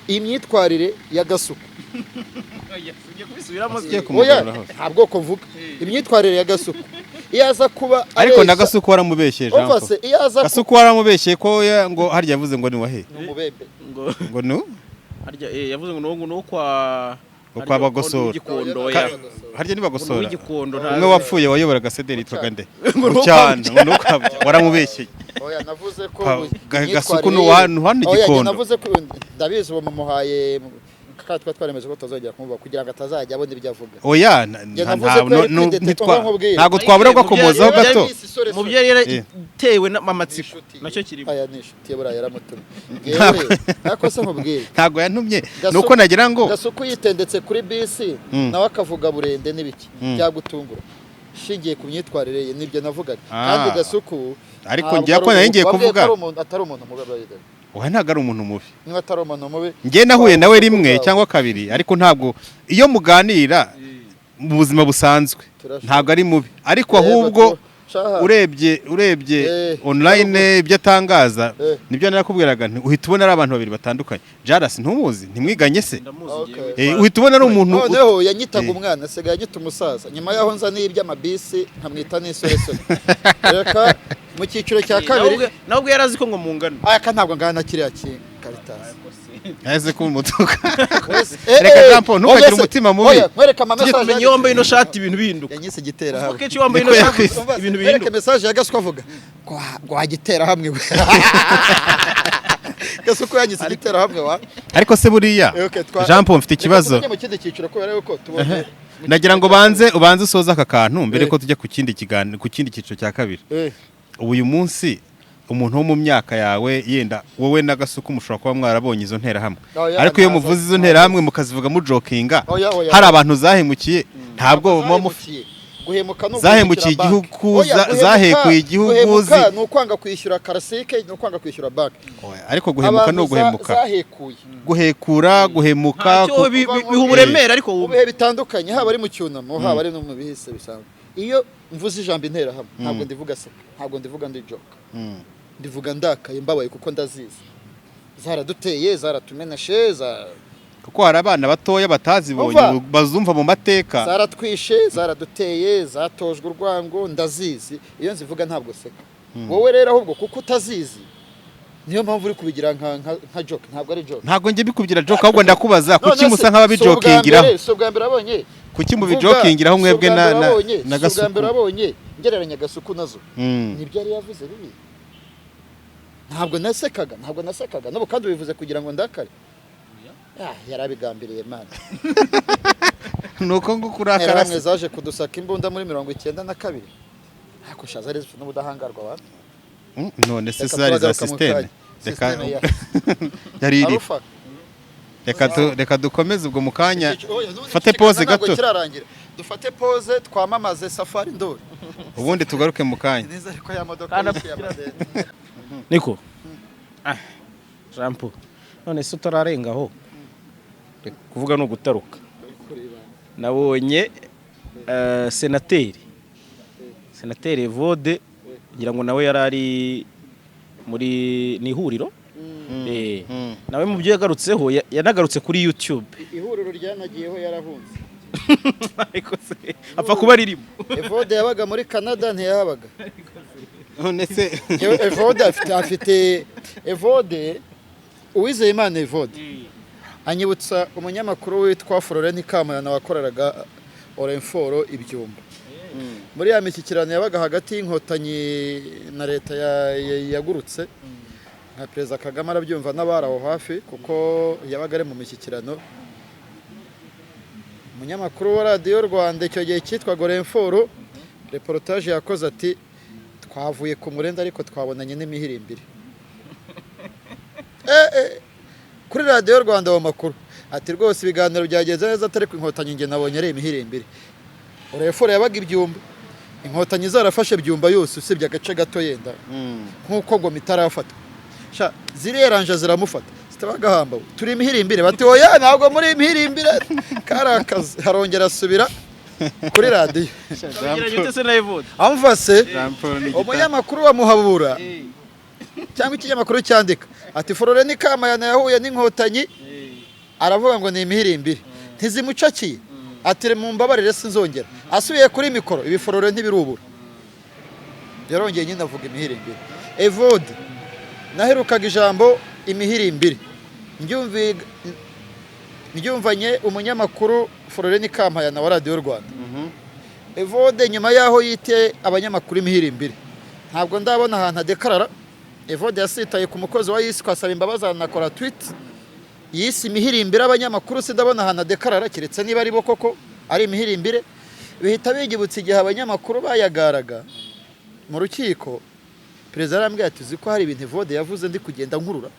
iyi myitwarire ya Gasuku
Ugiye kubisubiramo se?
Ugiye
Oya,
kumugarura hose.
nta bwoko mvuga. Imyitwarire ya Gasuku iyo aza kuba
Ariko na
areshya-
Gasuku waramubeshyeye, Jean
Umva
Paul.
se, iyo aza kuba
Gasuku waramubeshyeye ko ngo harya yavuze ngo ni wahe?
Ni umubembe.
Ngo
Ngo nu
harya yavuze ngo nuwo kwa
Ngo kwa Bagosora.
Gikondo.
Harya ni
Ngo
Bagosora.
W'Igikondo.
Umwe wapfuye wayoboraga CDR yitwaga nde?
Ngo ni uwo kwa
Cyane, ngo ni uwo kwa Bucyana. Waramubeshyeye.
Oya, navuze ko
Gasuku
imyitwarire
ni hano
Oya, njye
Gikondo.
navuze ko ndabizi, uwo mumuhaye kandi twari twaremeje ko tutazongera kumuvuga kugira ngo atazajya abona ibyo avuga.
Oya,
Njye navuze ko yari kwidete, ngo nkubwire.
ntabwo twabura gukomozaho gato.
Mu byo yari yaratewe n'amatsiko nacyo kirimo.
Aya ni inshuti ye, buriya yaramutumye. Yewe, ariko se nkubwire.
Ntabwo yantumye, ni uko nagira ngo
Gasuku yitendetse kuri bisi nawe akavuga burende n'ibiki byagutungura, shingiye ku myitwarire ye, nibyo navugaga. Kandi Gasuku
Ariko
ntabwo
njye
ari
ko nari ngiye
wabwiye ko
kuvuga.
ari atari umuntu mubi, by the way.
Oya, ntabwo ari umuntu mubi.
Niba atari umuntu mubi,
Njye nahuye nawe rimwe
bwawe.
cyangwa kabiri, ariko ntabwo iyo muganira mu buzima busanzwe
Turashobora.
ntabwo ari mubi, ariko
Reba
ahubwo
shaha.
urebye online ibyo atangaza, nibyo narakubwiraga nti uhita ubona ari abantu babiri batandukanye. Jaras ntumuzi, ntimwiganye se?
Ndamuzi.
Okay.
Njyewe.
Uhita ubona ari umuntu
Noneho yanyitaga umwana, asigaye anyita umusaza nyuma yaho nza n'iby'amabisi nkamwita n'isoresore. Reka mu cyiciro cya kabiri.
Nawe ubwe yari azi ko ngo mungana.
Aka ntabwo ngana kiriya kintu karitasi.
Ese ko umutuka.
Wese-
Reka
eh,
Jean Paul, ntukagire
oya se-
umutima mubi.
Oya, nkwereke ama
Tujye
message
tumenya iyo wambaye ino shati ibintu bihinduka.
Yanyise igitera hamwe.
Akenshi iyo wambaye ino
Niko
shati
yakwise.
ibintu
Nkwereke
bihinduka.
message ya Gasuku avuga ngo hamwe we. Gasuku yanyise igitera hamwe wa.
Ariko se buriya
Okay,
Jean Paul, mfite
Reka
ikibazo.
tujye mu kindi cyiciro kubera yuko tubonye.
Nagira ngo banze ubanze usoze aka kantu mbere ko tujya ku kindi kiganiro, ku kindi cyiciro cya kabiri. Ubu uyu munsi umuntu wo mu myaka yawe, yenda wowe na Gasuku mushobora kuba mwarabonye izo nterahamwe,
Oya,
ariko iyo
ntazo.
muvuze izo nterahamwe mukazivuga mujokinga,
Oya, oya.
hari abantu zahemukiye, ntabwo muba
Zahemukiye. Guhemuka ni
Zahemukiye
uguhemukira banki.
igihugu,
Oya,
zahekuye igihugu,
guhemuka ni ukwanga kwishyura karasike, ni ukwanga kwishyura banki.
Oya, ariko guhemuka
Abantu
ni uguhemuka.
Zahekuye.
Guhekura, guhemuka.
Ntacyo biha uburemere ariko
Mu bihe bitandukanye, haba ari mu cyunamo, haba ari no mu bihise bisanzwe, iyo mvuze ijambo interahamwe ntabwo ndivuga seka, ntabwo ndivuga ndi joke, ndivuga ndakaye, mbabaye, kuko ndazizi, zaraduteye, zaratumenashe,
Kuko hari abana batoya batazibonye,
Umva.
ubu bazumva mu mateka.
Zaratwishe, zaraduteye, zatojwe urwango, ndazizi. Iyo nzivuga ntabwo seka. Wowe rero ahubwo kuko utazizi niyo mpamvu uri kubigira nka joke. Ntabwo ari joke.
Ntabwo njye bikugira joke, ahubwo ndakubaza kuki
None se,
musa nk'ababijokingiraho.
Si ubwa mbere abonye
Kuki mubijokingiraho mwebwe na
Si ubwa mbere
Gasuku?
abonye ngereranya Gasuku nazo. Nibyo yari yavuze bibi. Ntabwo nasekaga, ntabwo nasekaga n'ubu, kandi ubivuze kugira ngo ndakare. Ah, yarabigambiriye mana.
Nuko ngo kurakara
Interahamwe
se.
zaje kudusaka imbunda muri 92, ariko shaza zari zifite n'ubudahangarwa ba
None se
Reka
zari za
turagaruka mu
système?
kanya.
Reka
Système ya
yari iri.
Alpha.
Reka dukomeze ubwo mu kanya.
Oya, n'ubundi
Fate
iki
pause
kiganiro ntabwo
gato.
kirarangira. Dufate pause, twamamaze Safari Ndori.
Ubundi tugaruke mu kanya.
Neza, ariko ya modoka
Kandi
yishyuye amadeni.
Niko Jean Paul, none se utararengaho, reka kuvuga ni ugutaruka. Nabonye senateri Evode, ngira ngo nawe yari ari muri ni ihuriro. Nawe mu byo yagarutseho yanagarutse kuri YouTube.
Ihuriro ryanagiyeho yarahunze.
Ariko se apfa kuba ririmo.
Evode yabaga muri Canada, ntiyahabaga.
None se
Yewe, Evode afite Evode Uwizeyimana Evode anyibutsa umunyamakuru witwa Florent Kamayana wakoreraga Orinfor ibyumba muri ya mishyikirano yabaga hagati y'Inkotanyi na leta yagurutse nka Perezida Kagame, arabyumva n'abari aho hafi kuko yabaga ari mu mishyikirano. Umunyamakuru wa Radiyo Rwanda icyo gihe cyitwaga Orinfor, reportage yakoze ati: "Twavuye ku murenda ariko twabonanye n'imihirimbiri." Kuri Radiyo Rwanda ayo makuru ati: "Rwose ibiganiro byagenze neza, atari ku Inkotanyi njye nabonye ari imihirimbiri." Orinfor yabaga ibyumba, Inkotanyi zarafashe Byumba yose usibye agace gato yenda nk'uko Ngoma itarafatwa. Sha zireranje ziramufata, zitabagahamba: "Turi imihirimbire?" Bati: "Oya, ntabwo muri imihirimbire." Kari akazi. Harongera asubira kuri radiyo.
Ugereranya ute se na Evode?
Amvase
Jean Paul ni igitabo.
umunyamakuru wa Muhabura cyangwa ikinyamakuru cyandika ati: "Florent Kamayana yahuye n'Inkotanyi, aravuga ngo ni imihirimbire, ntizimucakiye, ati mumbabarire sinzongera." Asubiye kuri mikoro, ibi Florent ntibirubura, yarongeye nyine avuga imihirimbire. Evode naherukaga ijambo imihirimbire mbyumvanye umunyamakuru Florent Kampayana wa Radiyo Rwanda. Evode nyuma y'aho yite abanyamakuru imihirimbire, ntabwo ndabona ahantu adekarara. Evode yasitaye ku mukozi wa Yisiko asaba imbabazi, anakora tweet yise imihirimbire abanyamakuru. Sindabona ahantu adekarara, keretse niba ari bo koko ari imihirimbire. Bihita bigibutsa igihe abanyamakuru bayagaraga mu rukiko, perezida yarambwiye ati: "Uzi ko hari ibintu Evode yavuze ndi kugenda nkurura,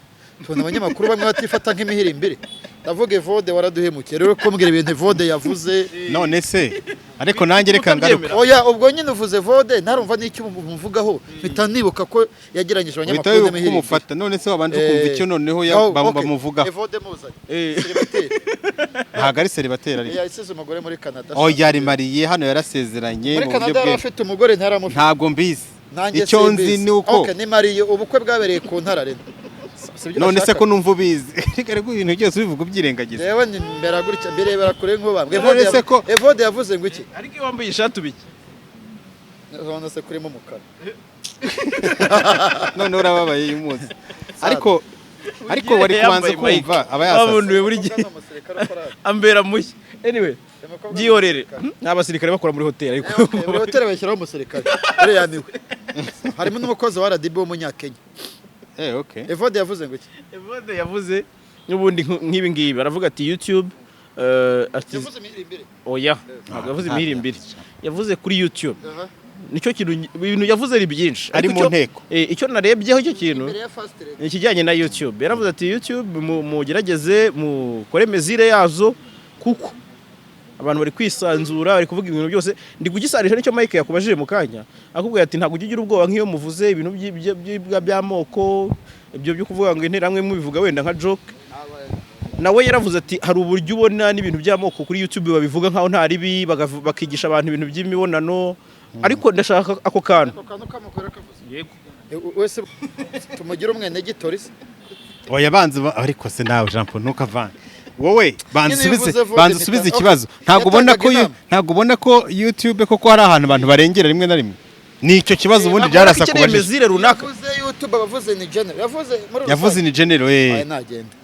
tubona abanyamakuru bamwe batifata nk'imihirimbire?" Ndavuga: "Evode waraduhemukiye rero kumbwira ibintu Evode yavuze."
None se ariko nanjye reka ngaruke.
Oya, ubwo nyine uvuze Evode ntarumva n'icyo umuvugaho, mpita nibuka ko yagiranyije
Uhita
abanyamakuru
wibuka
n'imihirimbire.
umufata. None se wabanje ukumva icyo noneho
Oh, okay.
bamuvugaho?
Evode muzanye Célibataire.
Ntabwo ari célibataire ariko.
Yasize umugore muri Canada.
Oh, yari marié hano, yarasezeranye
Muri
mu buryo
Canada yari
bwe.
afite umugore, ntaramufite?
Ntabwo mbizi.
Nanjye
Icyo nzi
simbizi.
ni uko
Okay, ni marié, ubukwe bwabereye ku ntara rero. Sibyo
None se
bashaka?
ko numva ubizi, reka reka, ibintu byose ubivuga ubyirengagiza.
Yewe, ni mbera gutya mbirebera kure nk'ubambwe.
None se ko-
Evode yavuze ngo iki?
Ariko iyo wambaye ishati ubiki?
None se kurimo umukara?
None urababaye uyu munsi ariko. Ariko wari kubanza
Yambaye mic.
kumva aba yasaze.
Wabunduwe buri gihe
Umukobwa ni umusirikare ukora.
Ambera mushya. Anyway,
Umukobwa ni
byihorere.
umusirikare.
Nta basirikare bakora muri hoteli, ariko
Okay, buri hoteli bashyiraho umusirikare, uriya niwe. Harimo n'umukozi wa RDB w'umunyakenya.
Okay.
Evode yavuze ngo iki?
Evode yavuze n'ubundi nk'ibi ngibi, aravuga ati YouTube, ati
Yavuze imihirimbire.
Oya, ntabwo yavuze
Ah,
imihirimbire, yavuze kuri YouTube.
Aha.
Nicyo kintu, ibintu yavuze ari byinshi.
Ari
Ariko
mu nteko.
Icyo narebyeho, icyo kintu
Imbere ya first lady.
ni ikijyanye na YouTube. Yaravuze ati YouTube mugerageze mukore mesure yazo, kuko abantu bari kwisanzura, bari kuvuga ibintu byose. Ndi kugisanisha nicyo Mike yakubajije mu kanya, akubwira ati ntabwo ujya ugira ubwoba nk'iyo muvuze ibintu by'amoko, ibyo byo kuvuga ngo interahamwe, mubivuga wenda nka joke. Nawe yaravuze ati hari uburyo ubona n'ibintu by'amoko kuri YouTube babivuga nkaho nta ribi, bakigisha abantu ibintu by'imibonano. Ariko ndashaka ako kantu.
Ako kantu kamukora kavuze. Wese tumugire umwenegitori se?
Oya, banza ariko se nawe Jean Paul, ntukavange. Wowe banza
Nyine
usubize,
bivuze vuba
banza usubize ikibazo. Ntabwo ubona ko
Yatangaga inama.
Ntabwo ubona ko YouTube koko hari ahantu abantu barengera rimwe na rimwe? Ni icyo kibazo ubundi byarasa
ikeneye
kubajije.
mesure runaka.
Yavuze YouTube, abavuze ni general. Yavuze muri
Yavuze
rusange.
in general,
Aya nagenda.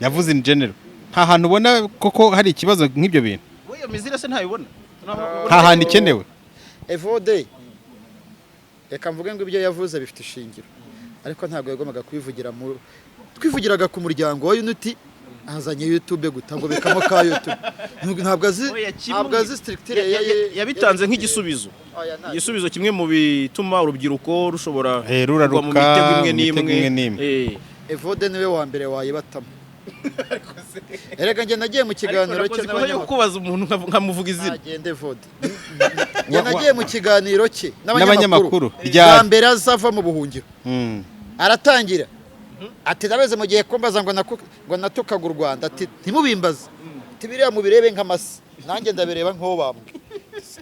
Yavuze in general. Nta hantu ubona koko hari ikibazo nk'ibyo bintu?
Wowe iyo mesure se ntayibona?
Nta hantu ikenewe?
Evode, reka mvuge ngo ibyo yavuze bifite ishingiro, ariko ntabwo yagombaga kubivugira mu twivugiraga ku muryango wa Unity, azanye YouTube gutangobekamo ka YouTube. Ntabwo azi,
Oya, kimwe-
ntabwo azi structure.
Yabitanze nk'igisubizo, igisubizo kimwe mu bituma urubyiruko rushobora
Ruraruka
kugwa mu mitego imwe
mu mitego
n'imwe.
imwe n'imwe.
Evode niwe wa mbere wayibatamo. Erega njye nagiye mu
Ariko
kiganiro
nakoze
cye
ikosa yo
n'abanyamakuru.
kubaza umuntu nkamuvuga izina.
Nagende Evode. Njye nagiye mu kiganiro cye
N'abanyamakuru.
n'abanyamakuru
Ryari?
bwa mbere azava mu buhungiro. Aratangira ati ndabeze mu gihe kumbaza ngo ngo natukaga u Rwanda, ati ntimubimbaze, ati biriya mubirebe nk'amase, nanjye ndabireba nk'uwo bambwe.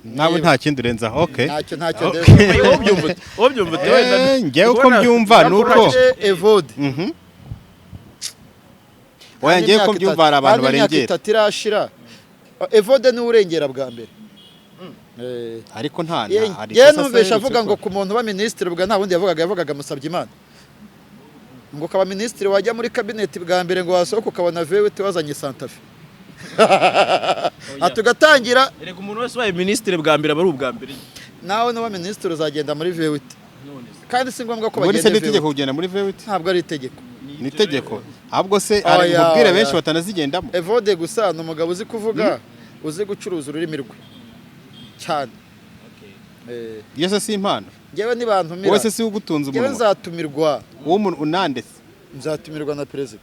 Nawe nta kindi urenzaho, okay.
Ntacyo
Okay.
ndeba.
Wowe ubyumva ute? Wowe ubyumva ute? Wenda
Njyewe uko
ndikubona-
mbyumva ni uko
Evode.
Oya, njyewe uko mbyumva hari abantu
Nta n'imyaka
barengera.
3 irashira. Evode niwe urengera bwa mbere.
Ariko nta hari
Yewe,
ikosa se
numvishe
aherutse
avuga ngo
gukora?
ku muntu uba minisitiri ubwa nta wundi yavugaga, yavugaga Musabyimana, ngo ukaba minisitiri wajya muri kabineti bwa mbere, ngo wasohoka ukabona V8 wazanye Santa Fe, ati ugatangira.
Erega umuntu wese ubaye minisitiri bwa mbere aba ari ubwa mbere.
Nawe nuba minisitiri uzagenda muri V8, kandi si ngombwa ko
Ubundi se
bagenda
ni itegeko
V8.
kugenda muri V8?
Ntabwo ari itegeko.
Ni itegeko ahubwo se hari
Oya,
mubwire
oya.
benshi batanazigendamo.
Evode gusa ni umugabo uzi kuvuga, uzi gucuruza ururimi rwe cyane.
Iyo se si impano?
Njyewe nibantumira,
Wowe se si ugutunze
njyewe
umunwa?
nzatumirwa.
Wowe umuntu unandese?
Nzatumirwa na perezida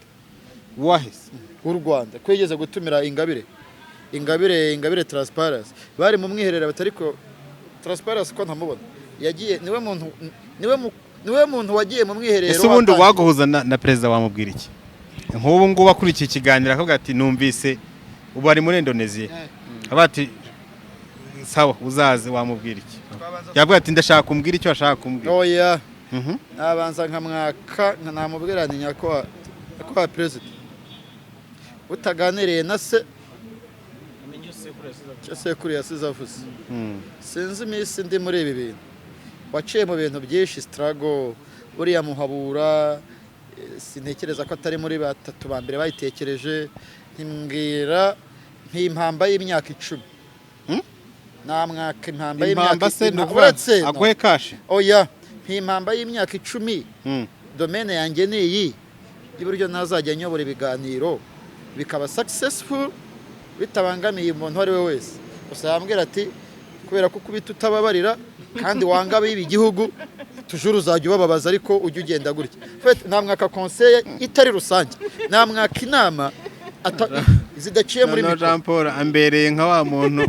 Wahise
w'u Rwanda, ko yigeze gutumira Ingabire, Ingabire Transparency, bari mu mwiherero, bati ariko Transparency ko ntamubona yagiye? Niwe muntu wagiye mu mwiherero
Ese ubundi
watangiye.
waguhuza na perezida wamubwira iki? Nk'ubu ngubu akurikiye ikiganiro akavuga ati numvise ubu ari muri Indonesia, avuga ati sawa uzaze, wamubwira iki? Yavuga ati ndashaka kumbwira icyo ashaka kumbwira.
Oya. Nabanza nkamwaka, namubwira ni nyakubahwa perezida, utaganiriye na se icyo sekuru yasize avuze. Sinzi iminsi ndi muri ibi bintu, waciye mu bintu byinshi, struggle, buriya Muhabura, sintekereza ko atari muri batatu ba mbere bayitekereje. Ntimbwira ntimpamba y'imyaka 10. Namwaka impamba y'imyaka
Impamba se ni ukuvuga
uretse no.
aguhe cash?
Oya, ntimpamba y'imyaka 10. Domaine yanjye ni iyi y'uburyo nazajya nyobora ibiganiro bikaba successful, bitabangamiye umuntu uwo ari we wese. Gusa yambwira ati kubera ko ukubita utababarira kandi wanga abiba igihugu, tujuru uzajya ubababaza, ariko ujye ugenda gutya. En fait, namwaka conseil itari rusange, namwaka inama zidaciye muri
Noneho
mikoro.
Jean Paul ambereye nka wa muntu,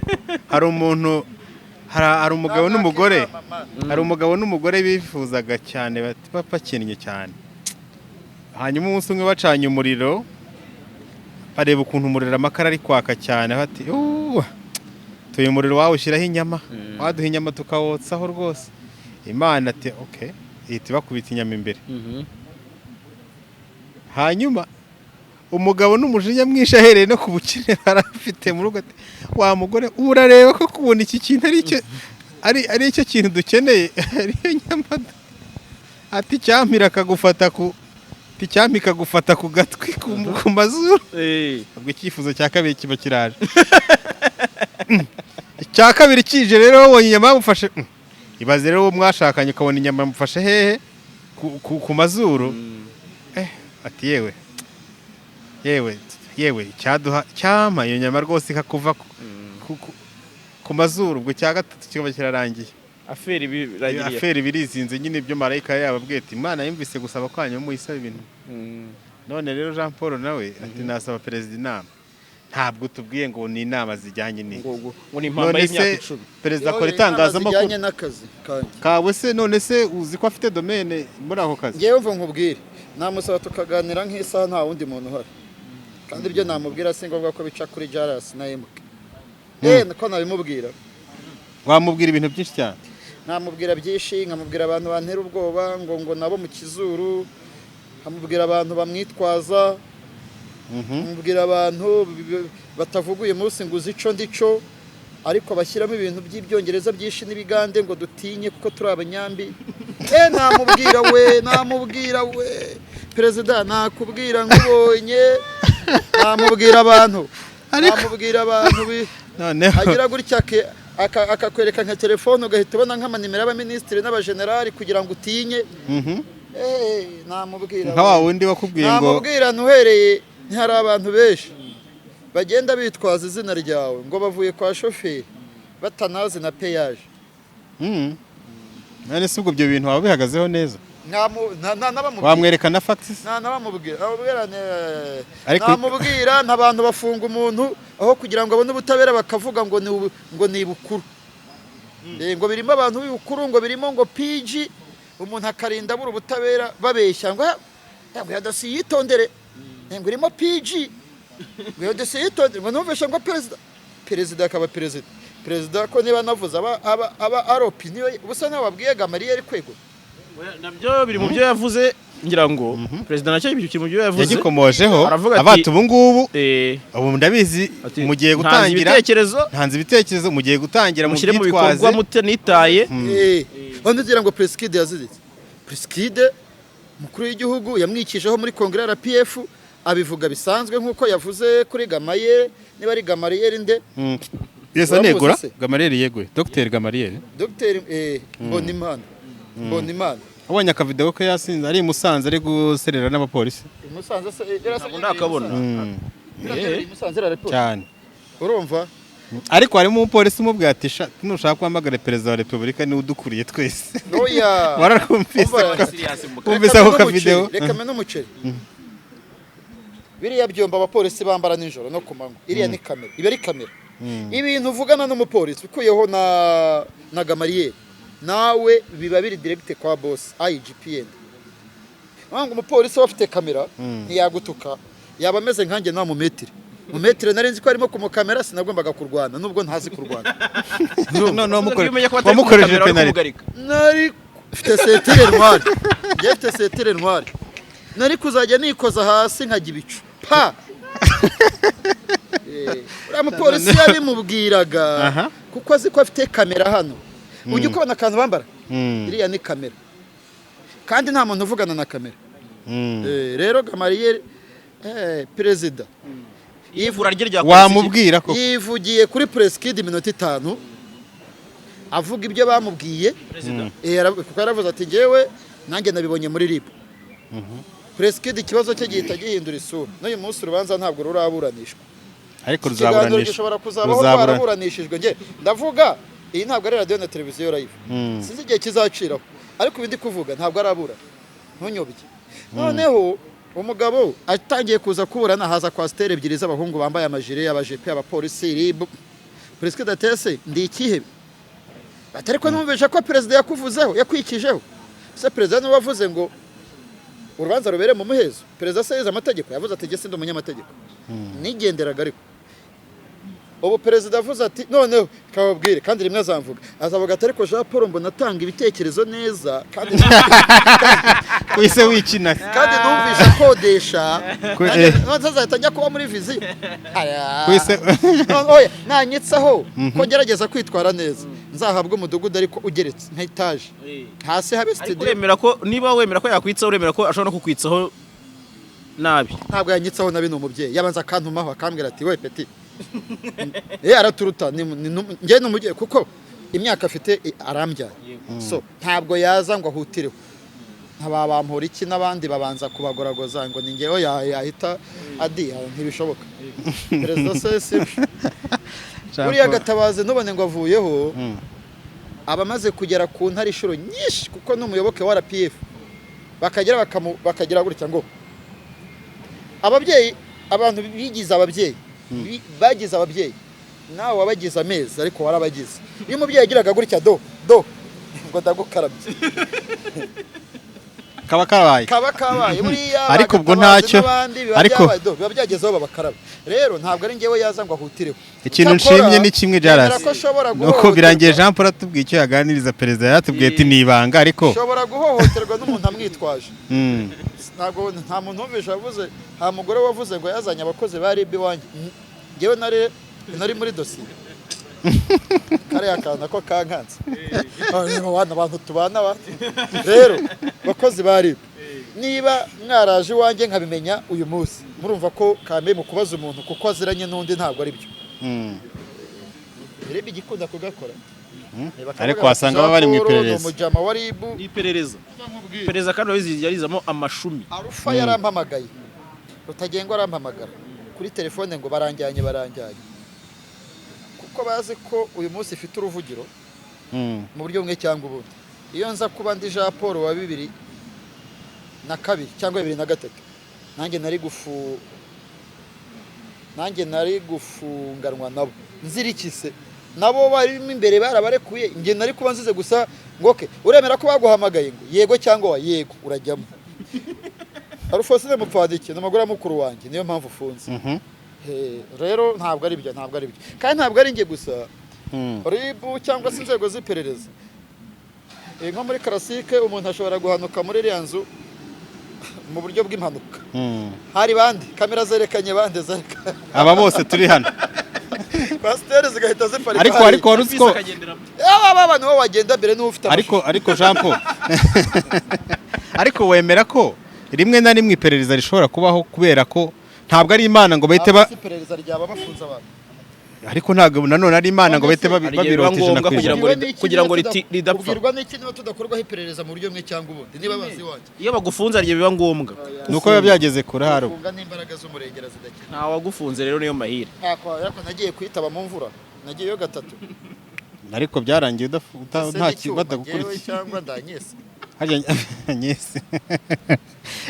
hari umuntu, hari umugabo
Namwaka
n'umugore,
inama, man.
hari umugabo n'umugore bifuzaga cyane, bati bakennye cyane. Hanyuma umunsi umwe bacanye umuriro, bareba ukuntu umuriro amakara ari kwaka cyane, bati "Uuh, tuyu umuriro wawushyiraho inyama, waduha inyama tukawotsaho rwose." Imana ati okay, ihita ibakubita inyama imbere. Hanyuma umugabo n'umujinya mwinshi ahereye no ku bukene barafite mu rugo, ati wa mugore, urareba ko kubona iki kintu ari cyo ari cyo kintu dukeneye, ariyo nyama ati cyampira akagufata ku Icyampa ikagufata ku gatwi, ku mazuru. Ubwo icyifuzo cya kabiri kiba kiraje. Icya kabiri kije rero, wabonye inyama yamufashe. Ibaze rero uwo mwashakanye ukabona inyama yamufashe hehe? Ku mazuru. Ati yewe yewe yewe, icyaduha cyampa iyo nyama rwose ikakuva ku mazuru. Ubwo icya gatatu kikaba kirarangiye.
Affaire birangiriye.
Affaire birizinze nyine. Ibyo marayika yababwiye ati Imana yumvise gusaba kwanyu, muyisaba ibintu. None rero Jean Paul nawe ati nasaba perezida inama. Ntabwo tubwiye ngo ni inama zijyanye n'iki.
Ngo ni impamba
None
y'imyaka
se
10.
perezida akora
Inama
itangazamakuru
zijyanye n'akazi kanjye.
Kawe se? None se uzi ko afite domaine muri ako kazi?
Ngewe mva nkubwire, namusaba tukaganira nk'isaha nta wundi muntu uhari, kandi ibyo namubwira si ngombwa ko bica kuri Jaras na MK. Ko nabimubwira.
Wamubwira ibintu byinshi cyane.
Namubwira byinshi, nkamubwira abantu bantera ubwoba ngo nabo mu kizuru, nkamubwira abantu bamwitwaza, nkamubwira abantu batavuga uyu munsi ngo uzi ico ndico, ariko bashyiramo ibintu by'ibyongereza byinshi n'ibigande ngo dutinye kuko turi abanyambi. Namubwira we, namubwira we, perezida, nakubwira nkubonye, namubwira abantu, namubwira abantu
Noneho
agira gutya akakwereka nka telefone, ugahita ubona nk'amanimero y'abaminisitiri n'abajenerali kugira ngo utinye. Namubwira
Nka wa
we.
wundi wakubwiye ngo
Namubwira ntuhereye, ntihari abantu benshi bagenda bitwaza izina ryawe ngo bavuye kwa shoferi batanazi na péage.
None se ubwo ibyo bintu waba bihagazeho neza?
Nabamubwira.
Wamwereka na facts?
Nabamubwira, namubwira
Ariko
namubwira nta bantu bafunga umuntu aho kugira ngo abone ubutabera, bakavuga ngo ni ibukuru. Ngo birimo abantu b'ibukuru, ngo birimo ngo PG, umuntu akarinda abura ubutabera babeshya ngo "Ah, ngo iyo dosiye yitondere, ngo irimo PG, ngo iyo dosiye yitondere, ngo numvishe ngo perezida akaba perezida ko niba navuze aba ari opinion ye." Ubusa nawe wabwiye Gamariye ari kwegura.
Nabyo biri mu byo yavuze, ngira ngo perezida nacyo kiri mu byo yavuze.
Yagikomojeho.
Aravuga ati-
Abati ubu ngubu, ubu ndabizi
ati,
mugiye
"Ntanze
gutangira
ibitekerezo,
ntanze ibitekerezo, mugiye gutangira
mushyire mu
mubyitwaze."
bikorwa mutanitaye.
Undi ugira ngo Prince Kid yaziritse, Prince Kid umukuru w'igihugu yamwikijeho muri kongere ya RPF, abivuga bisanzwe nk'uko yavuze kuri Gamaye, niba ari Gamariyeri nde.
Yes.
Uramuzi
Anegura
se?
Gamariyeri yeguye, Dr Gamariyeri.
Dr Mbonimana, Mbonimana.
Abonye akavideo ko yasinze ari i Musanze, ari guserera n'abapolisi.
I Musanze se?
Ntabwo ndakabona.
I Musanze raporo.
Cyane.
Urumva?
Ariko harimo umupolisi umubwira ati "Sha, nushaka guhamagara perezida wa repubulika, niwe udukuriye twese."
Oya.
Wararwumvise?
Umva.
Wumvise
Reka
ako
mene
kavideo?
umuceri, reka mene umuceri. Biriya byombo abapolisi bambara nijoro no ku manywa, iriya ni kamera, iba ari kamera. Ibintu uvugana n'umupolisi ukuyeho na Gamariyeri nawe biba biri direct kwa boss IGPN. Ngo umupolisi aba afite kamera, ntiyagutuka, yaba ameze nkanjye nta mumetire mumetire nari nzi ko arimo kumukamera, sinagombaga kurwana nubwo ntazi kurwana.
None
Iyo umenya ko batari
wamukoresheje
kumukamera, wari
penalty.
kumugarika.
Nari mfite ceinture noire, njye mfite ceinture noire, nari kuzajya nikoza hasi nkajya ibicu pa. Uriya mupolisi yabimubwiraga kuko azi ko afite kamera hano. Ujya ukubona akantu bambara, iriya ni kamera, kandi nta muntu uvugana na kamera. Rero Gamariyeri, perezida
Ivura rye rya
Wamubwira ko
yivugiye kuri Prince Kid iminota 5 avuga ibyo bamubwiye.
Perezida.
Kuko yaravuze ati njyewe nanjye nabibonye muri RIB. Prince Kid ikibazo cye gihita gihindura isura. N'uyu munsi urubanza ntabwo ruraburanishwa.
Ariko
Ikiganiro
ruzaburanisha.
gishobora kuzabaho rwaraburanishijwe. Njye ndavuga, iyi ntabwo ari radiyo na televiziyo live, sinzi igihe kizaciraho, ariko ibi ndi kuvuga ntabwo arabura, ntunyobye. Noneho umugabo atangiye kuza kuburana, haza coaster ebyiri z'abahungu bambaye amajire, abajepe, abapolisi, RIB. Perezida atese ndi ikihebe, ati ariko numvise ko perezida yakuvuzeho, yakwikijeho. Se perezida niwe wavuze ngo urubanza rubere mu muhezo? Perezida se yize amategeko? Yavuze ati jye sindi umunyamategeko, nigenderaga. Ariko ubu perezida avuze ati noneho kababwire, kandi rimwe azamvuga, azavuga ati ariko Jean Paul mbona atanga ibitekerezo neza kandi
Wise wikina.
kandi numvise akodesha. None azahita ajya kuba muri viziyo.
Wise
Oya, nanyitsaho ko ngerageza kwitwara neza, nzahabwe umudugudu ariko ugeretse nka etaje, hasi habe
Ariko
studio.
uremera ko niba wemera ko yakwitsaho, uremera ko ashobora no kukwitsaho? nabi.
Ntabwo yanyitsaho nabi, ni umubyeyi. Yabanza akantumaho, akambwira ati: "We petit." Araturuta, njye ni umubyeyi kuko imyaka afite, arambyaye. So ntabwo yaza ngo ahutireho nka iki n'abandi babanza kubagoragoza ngo ni ngewe yahita adiha. Ntibishoboka. Perezida se si buriya Gatabazi, ntubone ngo avuyeho, aba amaze kugera ku ntare inshuro nyinshi, kuko ni umuyoboke wa RPF. Bakagera bakagira gutya ngo ababyeyi, abantu bigize ababyeyi, bagize ababyeyi, nawe wabagize amezi, ariko warabagize. Iyo umubyeyi yagiraga gutya, do do ngo ndagukarabye,
kaba kabaye.
Kaba kabaye buriya.
Ariko ubwo
Gatabazi
ntacyo,
n'abandi biba byabaye, do, biba byagezeho babakaraba. Rero ntabwo ari njyewe yaza ngo ahutireho.
Ikintu
Cyakora,
nshimye ni kimwe,
nemera
Jaras,
ko ashobora
nuko
guhohoterwa.
birangiye Jean Paul atubwiye icyo yaganiriza perezida. Yaratubwiye ati ni ibanga, ariko
Ushobora guhohoterwa n'umuntu amwitwaje. Ntabwo nta muntu wumvishe wavuze, nta mugore wavuze ngo yazanye abakozi ba RIB iwanjye. Njyewe nari muri dosiye, kariya kantu ko kankanze. Wana abantu tubana ba rero, bakozi ba RIB, niba mwaraje iwanjye nkabimenya uyu munsi, murumva ko kame mu kubaza umuntu kuko aziranye n'undi ntabwo ari byo. RIB igikunda kugakora. Bakavuga
Ariko
bati,
wasanga baba bari mu
"Jean Paul ni
iperereza."
umujama wa RIB.
Ni iperereza. Iperereza kandi urabizi yarizamo amashumi.
Arufa yarampamagaye, Rutagengwa arampamagara kuri telefone ngo baranjyanye, baranjyanye, kuko bazi ko uyu munsi ifite uruvugiro mu buryo bumwe cyangwa ubundi. Iyo nza kuba ndi Jean Paul wa 2002 cyangwa 2003, nanjye nari gufunganwa nabo. Nzirikise nabo barimo imbere barabarekuye, njye nari kuba nzize gusa ngo: "Okay, uremera ko baguhamagaye?" Ngo yego cyangwa wa yego, urajyamo. Alphonsine Mupfadiki ni umugore wa mukuru wanjye, niyo mpamvu ufunze. Rero ntabwo ari byo, ntabwo ari byo, kandi ntabwo ari njye gusa. RIB cyangwa se inzego z'iperereza, nko muri karasike, umuntu ashobora guhanuka muri iriya nzu mu buryo bw'impanuka. Hari bande kamera zerekanye, bande zerekanye?
Aba bose turi hano.
Kwasiteri zigahita ziparika
Ariko
hariya.
ariko wari uzi ko
Aba bantu bo bagenda mbere n'ufite
Ariko Jean Paul, ariko wemera ko rimwe na rimwe iperereza rishobora kubaho, kubera ko ntabwo ari Imana ngo bahite ba
amashusho. Iperereza ryaba bafunze abantu.
Ariko ntabwo nanone ari Imana ngo bahite
Hari igihe biba
babirota ijana
ngombwa
ku
kugira
ijana.
ngo
Ubwirwa n'iki
kugira ngo
niba
ridapfa.
Ubwirwa n'iki niba tudakorwaho iperereza mu buryo bumwe cyangwa ubundi, niba bazi iwanjye?
Iyo bagufunze hari igihe biba ngombwa.
Ni uko biba byageze kure hari
Gufunga n'imbaraga z'umurengera zidakina.
Nta wagufunze rero, niyo mahire.
Ntako, ariko nagiye kwitaba mu mvura, nagiyeyo gatatu.
Ariko byarangiye
Ese
nta
n'icyuma,
badagukurikiye.
njyewe cyangwa ndanyese.
Harya nyese.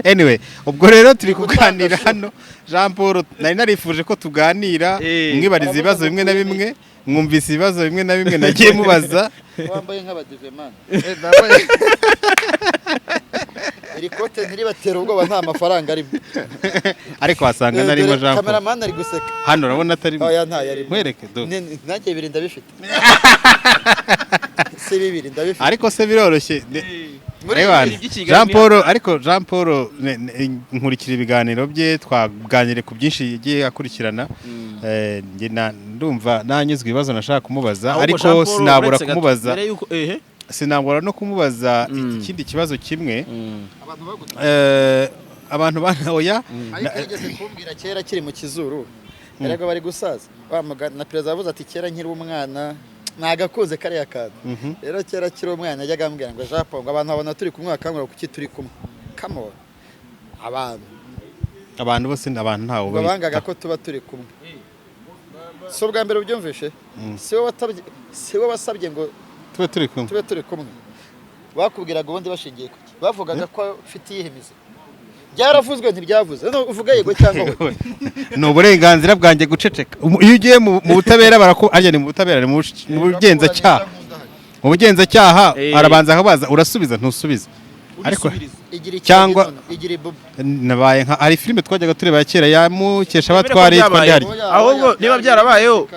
Anyway, ubwo rero turi
Gutanga
kuganira
show.
hano. Jean Paul nari narifuje ko tuganira, mwibariza ibibazo bimwe na bimwe, mwumvise ibibazo bimwe na bimwe nagiye mubaza.
Wambaye nk'abadivemani. Iri kote ntiribatera ubwoba, nta mafaranga arimo.
Ariko wasanga narimo,
Dore
Jean Paul.
Kameramani ari guseka.
Hano urabona atarimo?
Oya, ntayo arimo.
Nkwereke do.
Nanjye bibiri ndabifite, si bibiri ndabifite.
Ariko se biroroshye.
Muri
Ewana,
ibi by'ikigali
Jean Paul, ariko Jean Paul nkurikira ibiganiro bye, twaganiriye ku byinshi yagiye akurikirana. Njye ndumva nanyuzwe ibibazo nashaka kumubaza,
Ahubwo
ariko
Jean Paul,
sinabura
uretse gato,
kumubaza,
mbere yuko ehe
sinabura no kumubaza ikindi kibazo kimwe.
Abantu baguta.
Abantu bana, oya.
Ariko yigeze kumbwira kera akiri mu kizuru, erega bari gusaza. Wa na perezida yavuze ati kera nkiri umwana nagakunze kariya kantu. Rero kera akiri umwana yajyaga ambwira ngo: "Jean Paul," ngo abantu babona turi kumwe bakambwira kuki turi kumwe, come on, abantu.
Abantu bose ni abantu, ntawe
Ngo bangaga ko tuba turi kumwe. Si ubwa mbere ubyumvishe, si we wasabye ngo
tube turi kumwe.
Tube turi kumwe. Bakubwiraga ubundi bashingiye kuki? Bavugaga ko ufite iyihe mizi? Byaravuzwe, ntibyavuze? None uvuga yego cyangwa oya.
Ni uburenganzira bwanjye guceceka. Iyo ugiye mu butabera baraku, arya ni mu butabera, ni mu bugenzacyaha, mu bugenzacyaha arabanza akabaza: urasubiza, ntusubiza? Ariko
Igira ikiragi.
Cyangwa-
Igira ibubu.
Nabaye nka hari filime twajyaga tureba ya kera ya Mukesha
Wemere ko
Batware yitwa
byabaye.
Ndihari.
Ahubwo niba byarabayeho,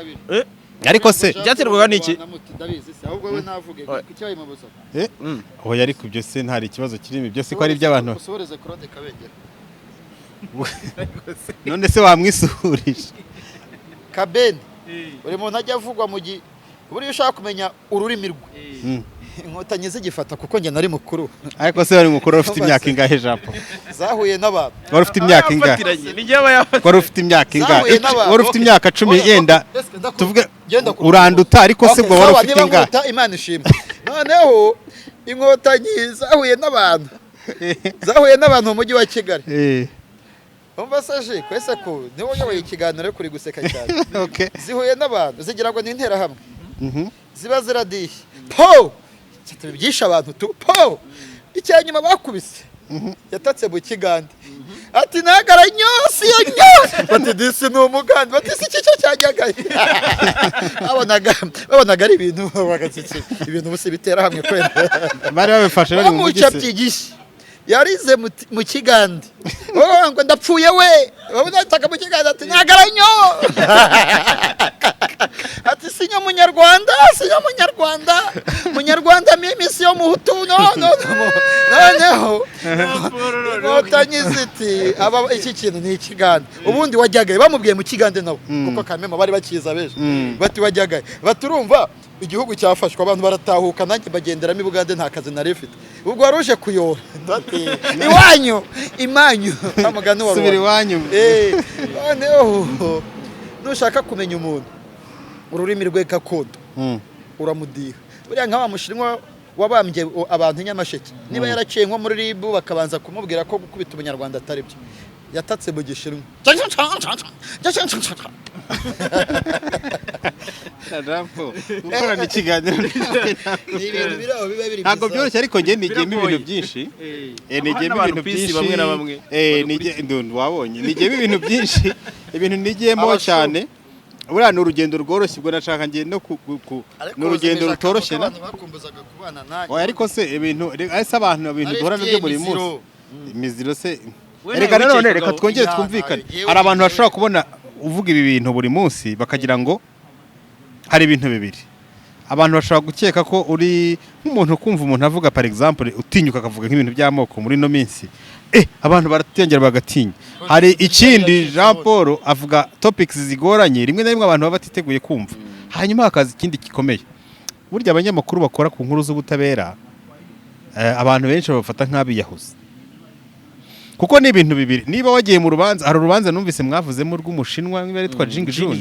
Ariko se
Byaterwaga n'iki?
Ndabizi se, ahubwo we navuge kuki bayimubuza.
Oya, ariko ibyo se ntari ikibazo kirimo, ibyo se ko ari iby'abantu.
Usohoreze Claude Kabengera.
None se wamwisuhurije?
Kabeni, buri muntu ajya avugwa mu gihe buriya ushaka kumenya ururimi rwe. Inkotanyi zigifata, kuko njye nari mukuru.
Ariko se wari mukuru ufite imyaka ingahe, Jean Paul?
Zahuye n'abantu.
Wari ufite imyaka ingahe? Wari ufite imyaka ingahe? Wari ufite imyaka 10 yenda tuvuge uranduta, ariko se bwo wari ufite ingahe?
Imana ishimwe. Noneho inkotanyi zahuye n'abantu, zahuye n'abantu mu mujyi wa Kigali. Umva saje kwese ko niwe uyoboye ikiganiro kuri guseka cyane. Zihuye n'abantu zigira ngo ni interahamwe. Ziba ziradiye po byisha abantu tu po. Icyanyuma bakubise yatatse mu Kigande ati nagara nyosi ya nyosi, bati disi ni umugande, bati si cyo cyajyagaye. Babonaga ari ibintu bagatsitsi ibintu bose bitera hamwe kwenda
bari babifashe bari mu
mujyi. Yarize mu Kigande ngo ndapfuye we, babonataka mu Kigande ati nagaranyo, ati sinyo munyarwanda, sinyo munyarwanda, munyarwanda mimi siyo muhutu, no no noneho inkotanyi ziti aba iki kintu ni Ikigande. Ubundi wajyagaye bamubwiye mu Kigande nabo, kuko kamema bari bakiza beje, bati wajyagaye baturumva igihugu cyafashwe abantu baratahuka, nanjye bagenderamo i Bugande nta kazi nari mfite, ubwo waruje kuyora ndati iwanyu imanyu amugani wa
subira iwanyu.
Noneho nushaka kumenya umuntu ururimi rwe gakondo uramudiha. Buriya nka wa mushinwa wabambye abantu Nyamasheke, niba yaraciye nko muri RIB bakabanza kumubwira ko gukubita umunyarwanda atari byo, yatatse mu gishinwa.
Gukorana ikiganiro ntabwo byoroshye, ariko njye nigiyemo ibintu byinshi. Nigiyemo ibintu byinshi
bamwe na bamwe.
Wabonye nigiyemo ibintu byinshi, ibintu nigiyemo cyane. Buriya ni urugendo rworoshye, ubwo nashaka ngiye no ni urugendo rutoroshye na oya, ariko se ibintu ese abantu ibintu duhura nabyo buri munsi imiziro se. Reka nanone reka twongere twumvikane, hari abantu bashobora kubona uvuga ibi bintu buri munsi bakagira ngo hari ibintu bibiri. Abantu bashobora gukeka ko uri nk'umuntu, kumva umuntu avuga par exemple utinyuka akavuga nk'ibintu by'amoko muri no minsi, abantu baratengera bagatinya. Hari ikindi Jean Paul avuga topics zigoranye rimwe na rimwe abantu baba batiteguye kumva. Hanyuma hakaza ikindi gikomeye, burya abanyamakuru bakora ku nkuru z'ubutabera abantu benshi babafata nk'abiyahuzi, kuko ni ibintu bibiri. Niba wagiye mu rubanza, hari urubanza numvise mwavuzemo rw'umushinwa niba yitwa Jing Jun,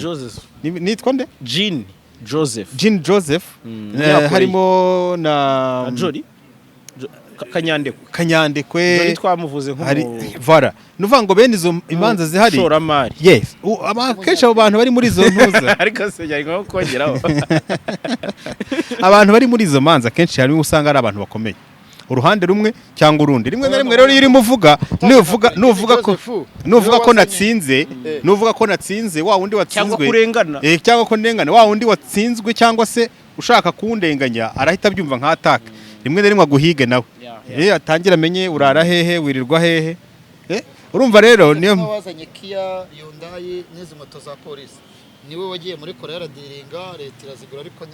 nitwa nde?
Jin Joseph.
Jin Joseph harimo na
Jori Kanyandekwe.
Kanyandekwe
Jori twamuvuze nko
vara. Nuvuga ngo bene izo imanza zihari
shoramari.
Yes, akenshi abo bantu bari muri izo ntuza
ariko se yari nko kongeraho
abantu bari muri izo manza kenshi harimo usanga ari abantu bakomeye uruhande rumwe cyangwa urundi. Rimwe na rimwe rero iyo urimo uvuga nuvuga ko natsinze, nuvuga ko natsinze wa wundi watsinzwe
cyangwa kurengana,
cyangwa ko ndengana wa wundi watsinzwe cyangwa se ushaka kundenganya arahita abyumva nka attack. Rimwe na rimwe aguhige nawe atangira amenye urara hehe wirirwa hehe. Urumva rero niyo
wazanye Kia Hyundai n'izi moto za polisi, niwe wagiye muri Korea aradiringa leta irazigura, ariko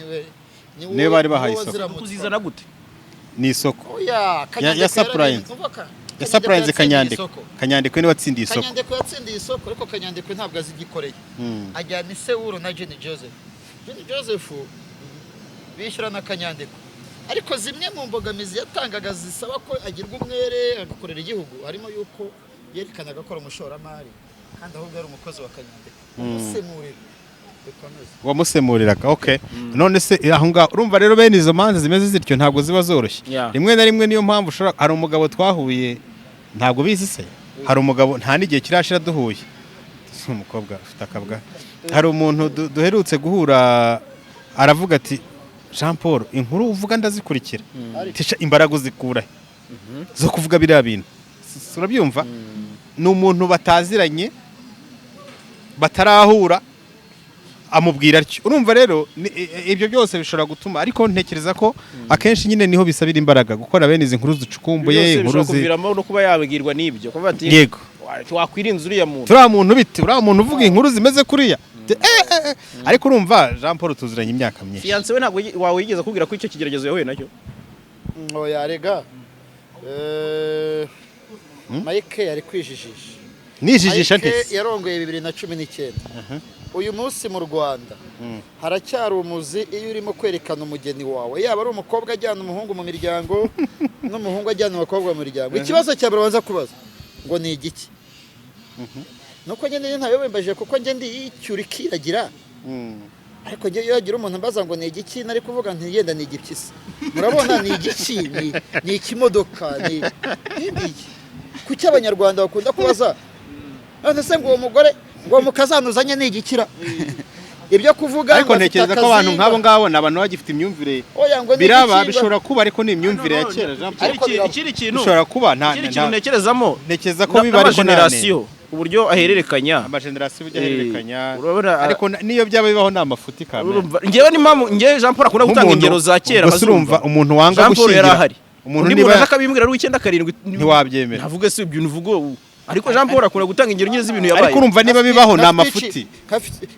niwe
bari bahaye isoko.
Kuzizana gute?
Ni isoko ya surprise, ya surprise Kanyandekwe. Kanyandekwe niwe watsindiye isoko.
Kanyandekwe yatsindiye isoko, ariko Kanyandekwe ntabwo azigikoreye, ajyana Isewuru na Jin Joseph. Jin Joseph bishyura na Kanyandekwe, ariko zimwe mu mbogamizi yatangaga zisaba ko agirwa umwere agakorera igihugu, harimo yuko yerekanaga ko ari umushoramari kandi ahubwo ari umukozi wa Kanyandekwe umusemurira.
Wamusemuriraga. Okay, none se aho ngaho urumva rero bene izo manza zimeze zityo ntabwo ziba zoroshye. Rimwe na rimwe niyo mpamvu ushobora, hari umugabo twahuye ntabwo bizi se, hari umugabo nta n'igihe kirashira duhuye, umukobwa ufite akabwa, hari umuntu duherutse guhura aravuga ati Jean Paul inkuru uvuga ndazikurikira, tisha imbaraga uzikura zo kuvuga biriya bintu, urabyumva? Ni umuntu bataziranye batarahura amubwira atyo. Urumva rero ibyo byose bishobora gutuma, ariko ntekereza ko akenshi nyine niho bisabira imbaraga gukora bene izi nkuru zicukumbuye, inkuru
ziviramo no kuba yabwirwa n'ibyo kuva ati
yego
wakwirinza uriya muntu,
turiya muntu bite, uriya muntu uvuga inkuru zimeze kuriya. Ariko urumva Jean Paul tuziranye imyaka myinshi.
Fiance we ntabwo wawigeze kubwira ko icyo kigeragezo yahuye nacyo?
Oya rega Mike yari kwijijisha.
Nijijisha nte?
Mike yarongoye 2019. Uyu munsi mu Rwanda haracyari umuzi iyo urimo kwerekana umugeni wawe, yaba ari umukobwa ajyana umuhungu mu miryango n'umuhungu ajyana abakobwa mu miryango, ikibazo cya mbere babanza kubaza ngo ni igiki? Nuko njye ntabibambajije kuko njye ndi icyura ikiragira. Ariko njye iyo hagira umuntu ambaza ngo ni igiki, nari kuvuga nti yenda ni igipyisi. Murabona ni igiki, ni ikimodoka, ni iki? Kuki Abanyarwanda bakunda kubaza none se ngo uwo mugore, ngo uwo mukazana uzanye ni igikira? Ibyo kuvuga
Ariko
ngo afite
ntekereza ko abantu
akazi,
nk'abo ngabo ni abantu bagifite imyumvire.
Oya, ngo ni
Biraba
igiki,
bishobora kuba, ariko ni imyumvire ya kera, Jean Paul.
Ariko biraba.
Ikindi kintu
Bishobora kuba nta
ikindi kintu ntekerezamo
Ntekereza ko biba, ariko nta
n'amagenerasiyo uburyo ahererekanya.
Amagenerasiyo uburyo ahererekanya.
Urabona,
Ariko niyo byaba bibaho ni amafuti kamere.
Urumva njyewe n'impamvu njyewe Jean Paul akunda gutanga ingero za kera.
Ubwo se urumva umuntu wanga
Jean Paul yari
gushyingira
ahari,
umuntu
undi
niba
muntu aje akabimbwira ari uw'icyenda karindwi,
Ntiwabyemera.
Ntavuge si ibyo uvuga, ariko Jean Paul akunda gutanga ingero nyine z'ibintu yabaye.
Ariko urumva niba bibaho ni amafuti.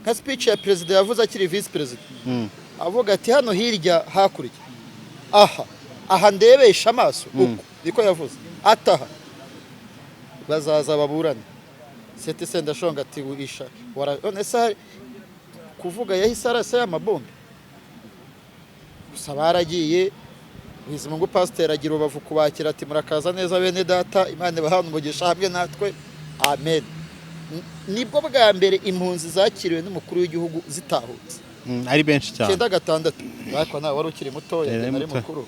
Nka speech ya perezida yavuze akiri visi perezida, avuga ati: "Hano hirya hakurya aha aha ndebesha amaso," uko niko yavuze, ataha bazaza baburane. Seti Sendashonga ati: "Wisha none se kuvuga yahise arasa y'amabombe gusa." Baragiye, Bizimungu pasiteri agira urubavu kubakira, ati: "Murakaza neza bene data, Imana ibahane umugisha hamwe natwe, amen." Nibwo bwa mbere impunzi zakiriwe n'umukuru w'igihugu zitahutse.
Ari benshi cyane.
96, ariko nawe wari ukiri mutoya.
Eh,
Njye nari
muto.
mukuru.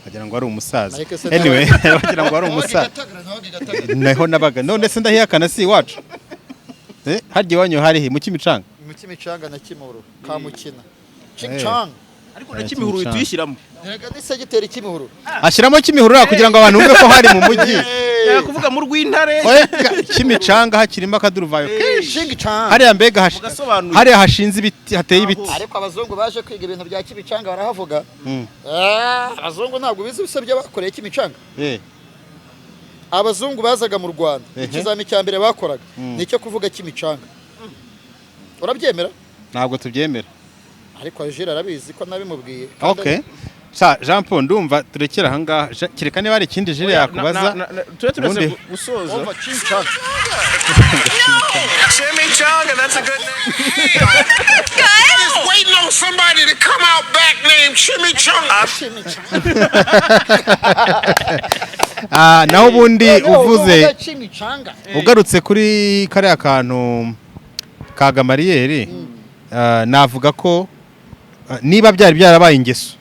Wagira ngo ari umusaza.
Mike se
Anyway, wagira ngo ari umusaza.
Nabaga i Gatagara.
Naho nabaga, none se ndahihakana? Si iwacu? Harya iwanyu hari he? Mu Kimicanga?
Mu Kimicanga na Kimihurura, Kamukina, Chingchang.
Ariko na Kimihurura tuyishyiramo.
Erega ni segiteri Kimihurura.
Ashyiramo Kimihurura kugira ngo abantu bumve ko hari mu mujyi.
Kuvuga mu Rw'intare.
Oya, Kimicanga hakirimo akaduruvayo kenshi.
Chingchang.
Hariya mbega
Mugasobanuye.
hariya hashinze ibiti, hateye ibiti.
Ariko abazungu baje kwiga ibintu bya Kimicanga barahavuga. Ah, abazungu ntabwo bizi ibisa byo bakoreye Kimicanga. Abazungu bazaga mu Rwanda, ikizami cya mbere bakoraga ni icyo kuvuga Kimicanga. Urabyemera?
Ntabwo tubyemera.
Ariko Jules arabizi ko nabimubwiye.
Okay. Sa Jean Paul, ndumva turekera ahangaha. Kereka niba hari ikindi Jules yakubaza.
Tube turetse
Ubundi-
gusoza.
Umva, Chingchang.
Chimichanga, that's a good name. Just waiting on somebody to come out back named Chimichanga.
Chimichanga.
Ah, naho ubundi
Noneho
uvuze
uvuga Chimichanga.
Ugarutse kuri kariya kantu ka Gamariyeri, navuga ko niba byari byarabaye ingeso,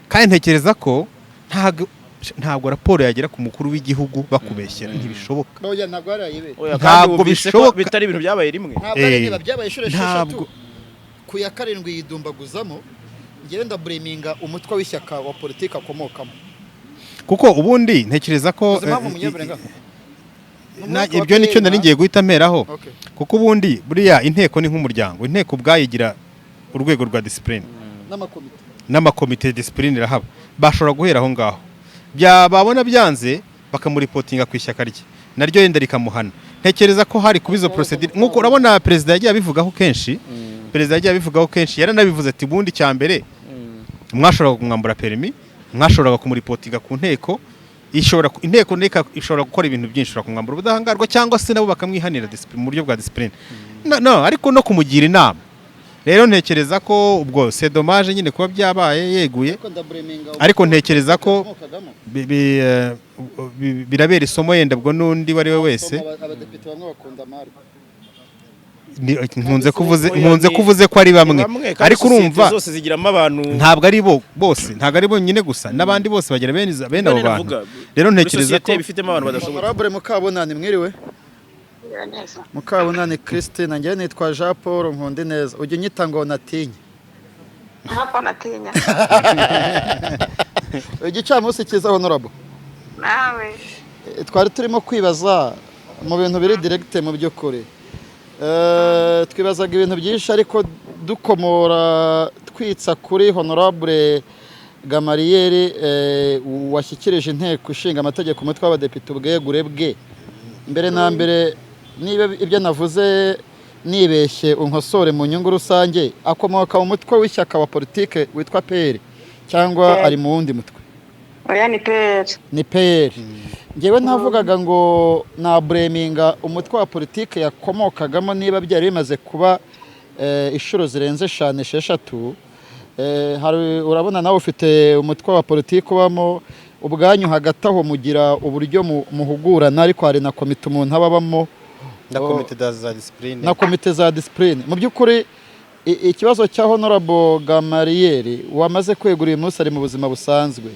kandi ntekereza ko ntabwo raporo yagera ku mukuru w'igihugu bakubeshyera, ntibishoboka.
Oya, ntabwo ari ayibere.
Oya, kandi
Ntabwo
wumvise ko
bishoboka.
bitari ibintu byabaye rimwe.
Ntabwo ari
Eh,
niba byabaye inshuro
ntabwo.
6, ku ya karindwi yidumbaguzamo. Ngenda ndabureminga umutwe w'ishyaka wa politiki akomokamo.
Kuko ubundi ntekereza ko
Uzi impamvu munyaburenga?
Ibyo nicyo nari ngiye guhita mperaho.
Okay.
Kuko ubundi buriya inteko ni nk'umuryango, inteko ubwayo igira urwego rwa discipline
n'amakomite.
N'amakomite ya discipline irahaba. Bashobora guhera aho ngaho, babona byanze bakamuripotinga ku ishyaka rye, naryo yenda rikamuhana. Ntekereza ko hari kuba izo procedure, nk'uko urabona perezida yagiye abivugaho kenshi. Perezida yagiye abivugaho kenshi, yaranabivuze ati: "Ubundi cya mbere mwashoboraga kumwambura perimi, mwashoboraga kumuripotinga ku nteko, ishobora inteko ishobora gukora ibintu byinshi, ishobora kumwambura ubudahangarwa cyangwa se nabo bakamwihanira mu buryo bwa discipline, no, ariko no kumugira inama." Rero ntekereza ko ubwo c'est dommage nyine kuba byabaye yeguye.
Ariko ndabureminga
Ariko ntekereza ko
akomokagamo.
Birabera isomo yenda ubwo n'undi uwo ari we wese.
Abadepite bamwe bakunda amarwa.
Nkunze kuvuze
Oya,
nkunze kuvuze ko ari bamwe,
Bamwe, kandi
ariko
sosiyete
urumva
zose zigiramo abantu.
Ntabwo ari bo bose, ntabwo ari bonyine gusa, n'abandi bose bagira bene abo bantu.
Navuga,
Rero
buri
ntekereza ko
sosiyete bifitemo abantu badashoboye.
Honorable Mukabunani, mwiriwe?
Neza.
Mukabunani Christine, njyewe nitwa Jean Paul Nkundineza, ujya unyita ngo natinye.
Ntabwo natinya.
Igicamunsi cyiza, honorable.
Nawe.
Twari turimo kwibaza mu bintu biri direct. Mu by'ukuri twibazaga ibintu byinshi, ariko dukomora twitsa kuri honorable Gamariyeri washyikirije Inteko Ishinga Amategeko umutwe w'Abadepite ubwegure bwe. Mbere na mbere, niba ibyo navuze nibeshye unkosore mu nyungu rusange, akomoka mu mutwe w'ishyaka wa politike witwa PL cyangwa ari mu wundi mutwe?
Oya, ni PL.
Ni PL. Ngewe ntavugaga ngo nablaminga umutwe wa politike yakomokagamo niba byari bimaze kuba inshuro zirenze eshanu, esheshatu. Urabona nawe ufite umutwe wa politike ubamo ubwanyu, hagati aho mugira uburyo muhugurana, ariko hari na komite umuntu aba abamo
na komite za discipline.
Na komite za discipline. Mu by'ukuri ikibazo cya Honorable Gamariyeri wamaze kwegura uyu munsi, ari mu buzima busanzwe,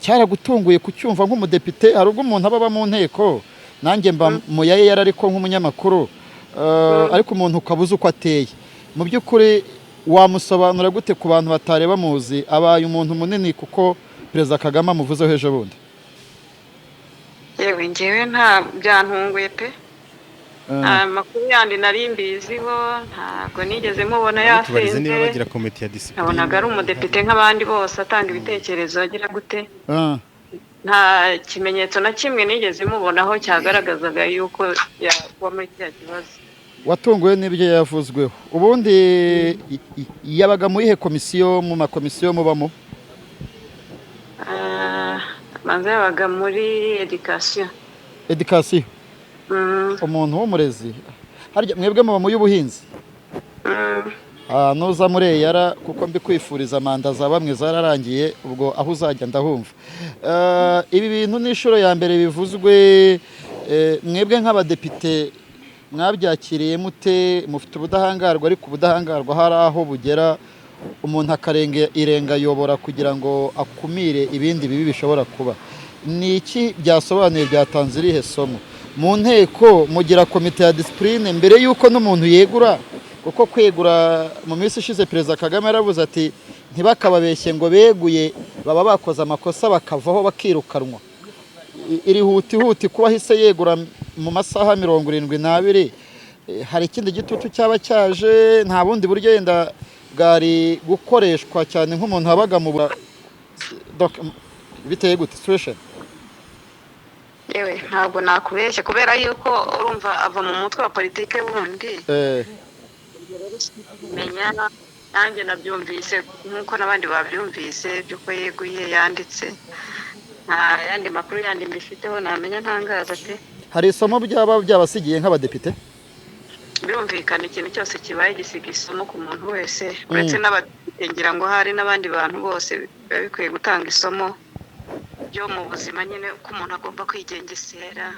cyaragutunguye kucyumva nk'umudepite? Hari ubwo umuntu aba aba mu nteko, nanjye mba mu ya yari, ariko nk'umunyamakuru, ariko umuntu ukaba uzi uko ateye. Mu by'ukuri wamusobanura gute ku bantu batari bamuzi? Abaye umuntu munini kuko Perezida Kagame amuvuzeho ejo bundi.
Yewe, ngewe nta byantunguye pe. Nta makuru yandi nari mbiziho, ntabwo nigeze mubona
Tubarize niba
yasinze.
bagira komite ya discipline.
Nabonaga ari umudepite nk'abandi bose, atanga ibitekerezo, agira gute. Nta kimenyetso na kimwe nigeze mubonaho cyagaragazaga yuko yagwa muri kiriya kibazo.
Watunguwe n'ibyo yavuzweho. Ubundi yabaga muri ihe komisiyo, mu makomisiyo mubamo?
Manza yabaga muri education.
Education. Umuntu w'umurezi. Harya mwebwe muba mu y'ubuhinzi?
Mm.
Ah, nuza muri EAR, kuko mbikwifuriza, manda za bamwe zararangiye, ubwo aho uzajya ndahumva. Ibi bintu ni inshuro ya mbere bivuzwe. Mwebwe nk'abadepite mwabyakiriye mute? Mufite ubudahangarwa, ariko ubudahangarwa hari aho bugera umuntu akarenga irengayobora kugira ngo akumire ibindi bibi bishobora kuba. Ni iki byasobanuye? Byatanze irihe somo? Mu nteko mugira komite ya discipline mbere y'uko n'umuntu yegura? Kuko kwegura mu minsi ishize, Perezida Kagame yaravuze ati: "Ntibakababeshye ngo beguye, baba bakoze amakosa bakavaho, bakirukanwa." Iri hutihuti kuba ahise yegura mu masaha 72, hari ikindi gitutu cyaba cyaje? Nta bundi buryo yenda bwari gukoreshwa, cyane nk'umuntu wabaga mu Donc, biteye gute situation?
Yewe, ntabwo nakubeshya, kubera yuko urumva ava mu mutwe wa politike wundi. Menya nanjye nabyumvise nk'uko n'abandi babyumvise by'uko yeguye yanditse. Nta yandi makuru yandi mbifiteho namenya ntangaza pe.
Hari isomo byaba byabasigiye nk'abadepite?
Birumvikana, ikintu cyose kibaye gisiga isomo ku muntu wese, uretse n'abadepite, ngira ngo hari n'abandi bantu bose biba bikwiye gutanga isomo ryo mu buzima nyine, ko umuntu agomba kwigengesera,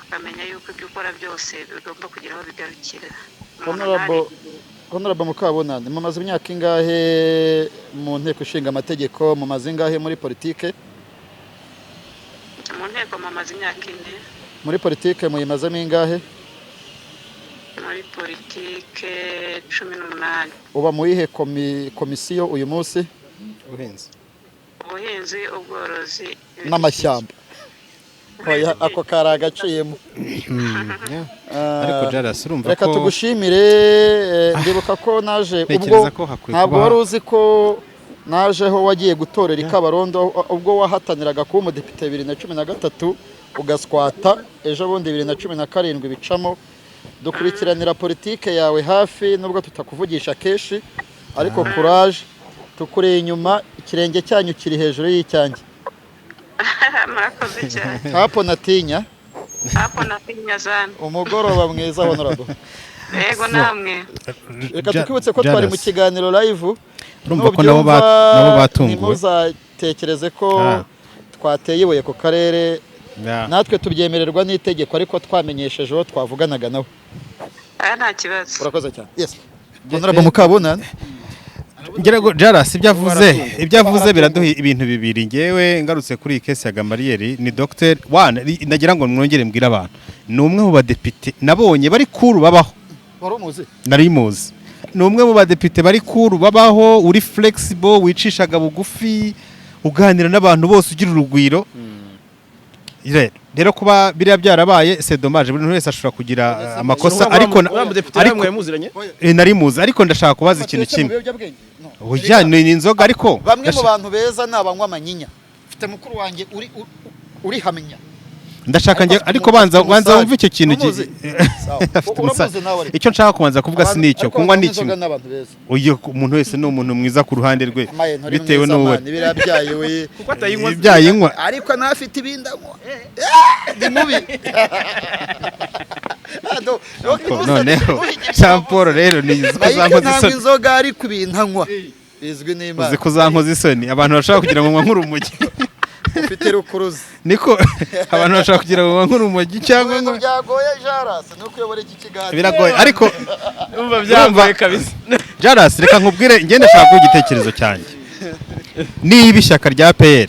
ukamenya yuko ibyo ukora byose bigomba kugira aho bigarukira. Umuntu
Honorable Mukabunani, mumaze imyaka ingahe mu nteko ishinga amategeko? Mumaze ingahe muri politike?
Mu nteko mamaze imyaka 4.
Muri politike muyimazemo ingahe?
Muri politike 18.
Uba mu yihe komisiyo uyu munsi?
Ubuhinzi.
Ubuhinzi, ubworozi
n'amashyamba. Oya, ako kari agaciyemo.
Ariko Jaras, urumva
Reka
ko
tugushimire. Ndibuka ko naje ubwo
Ntekereza ko hakwiye
ntabwo
kuba
wari uzi ko najeho wagiye gutorera i Kabarondo ubwo wahataniraga kuba umudepite 2013, ugaswata ejo bundi 2017 bicamo. Dukurikiranira politike yawe hafi nubwo tutakuvugisha kenshi, ariko courage, tukuri inyuma, ikirenge cyanyu kiri hejuru y'icyanjye.
Murakoze cyane.
Hapo natinya.
Hapo natinya sana.
Umugoroba mwiza, honorable.
Yego, namwe.
Reka tukwibutse ko twari mu
Jaras,
kiganiro live.
Urumva ko nabo nabo batunguwe.
Ntimuzatekereze ko twateye ibuye ku karere. Natwe tubyemererwa n'itegeko, ariko twamenyesheje uwo twavuganaga nawe.
Aya, nta kibazo.
Urakoze cyane. Yes, Honorable Mukabunani.
Ngira ngo Jaras ibyo avuze biraduha ibintu bibiri. Ngewe ngarutse kuri iyi case ya Gamariyeri, ni Dr. One, nagira ngo mwongere mbwire abantu, ni umwe mu badepite nabonye bari kuru babaho.
Wari umuzi?
Nari muzi. Ni umwe mu badepite bari kuru babaho, uri flexible, wicishaga bugufi, uganira n'abantu bose, ugira urugwiro. Rero kuba biriya byarabaye, c'est dommage. Buri muntu wese ashobora kugira amakosa, ariko
Uriya mudepite
ariko
namwe muziranye?
Nari muzi, ariko ndashaka kubaza ikintu
Batetse mu
kimwe.
biyobyabwenge? No.
Oya, ni inzoga, ariko
Bamwe mu bantu beza ni abanywa amanyinya. Mfite mukuru wanjye uri urihamenya.
Ndashaka njye,
Ariko
ariko banza
afite
banza
umusare.
wumve icyo kintu
Uramuzi? Sawa.
Afite
Uramuzi
umusare.
nawe ariko.
Icyo nshaka kubanza kuvuga si
Abantu-
nicyo
ariko
kunywa
abantu
ni
banywa inzoga
kimwe.
ni abantu beza.
Uyu umuntu wese ni umuntu mwiza ku ruhande rwe,
Amaye nturi
bitewe
mwiza,
n'uwo
man, biriya byayi we.
Kuko atayinywa.
Ibyayinywa.
Ariko ntafite ibindi anywa. Ni mubi. Ah,
Noneho Jean Paul rero ni uzi ko
Mike
zankoze
ntabwo
isoni.
inzoga ariko ibintu anywa bizwi n'Imana.
Uzi ko zankoze isoni, abantu bashobora kugira ngo nywa nk'urumogi.
Ufite rukuruzi.
Niko abantu bashobora kugira ngo nywa nk'urumogi cyangwa
Ibintu
ngo
byagoye Jaras ni ukuyobora iki kiganiro.
Biragoye ariko
Umva, byagoye kabisa.
Jaras, reka nkubwire, ngende ndashaka kuvuga igitekerezo cyanjye. Niba ishyaka rya PR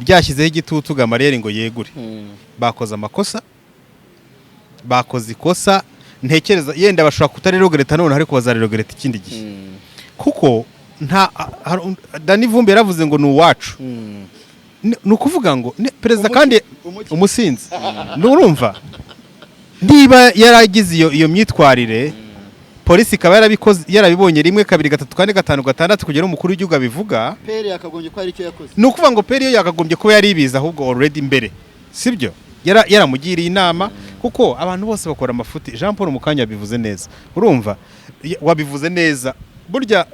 ryashyizeho igitutu Gamariyeri ngo yegure, bakoze amakosa, bakoze ikosa. Ntekereza yenda bashobora kutarirogereta none, ariko bazarirogereta ikindi gihe, kuko nta Dani Vumbi yaravuze ngo ni uwacu. Ni ukuvuga ngo perezida kandi
Umuki.
umusinzi, nurumva niba yaragize iyo myitwarire, polisi ikaba yarabikoze, yarabibonye rimwe, kabiri, gatatu, kane, gatanu, gatandatu, kugera umukuru w'igihugu abivuga.
PR yakagombye ko hari icyo yakoze.
Ni ukuvuga ngo peri yo yakagombye kuba yaribizi ahubwo already mbere, sibyo? Yaramugiriye inama, kuko abantu bose bakora amafuti. Jean Paul Mukanya yabivuze neza, urumva wabivuze neza. Burya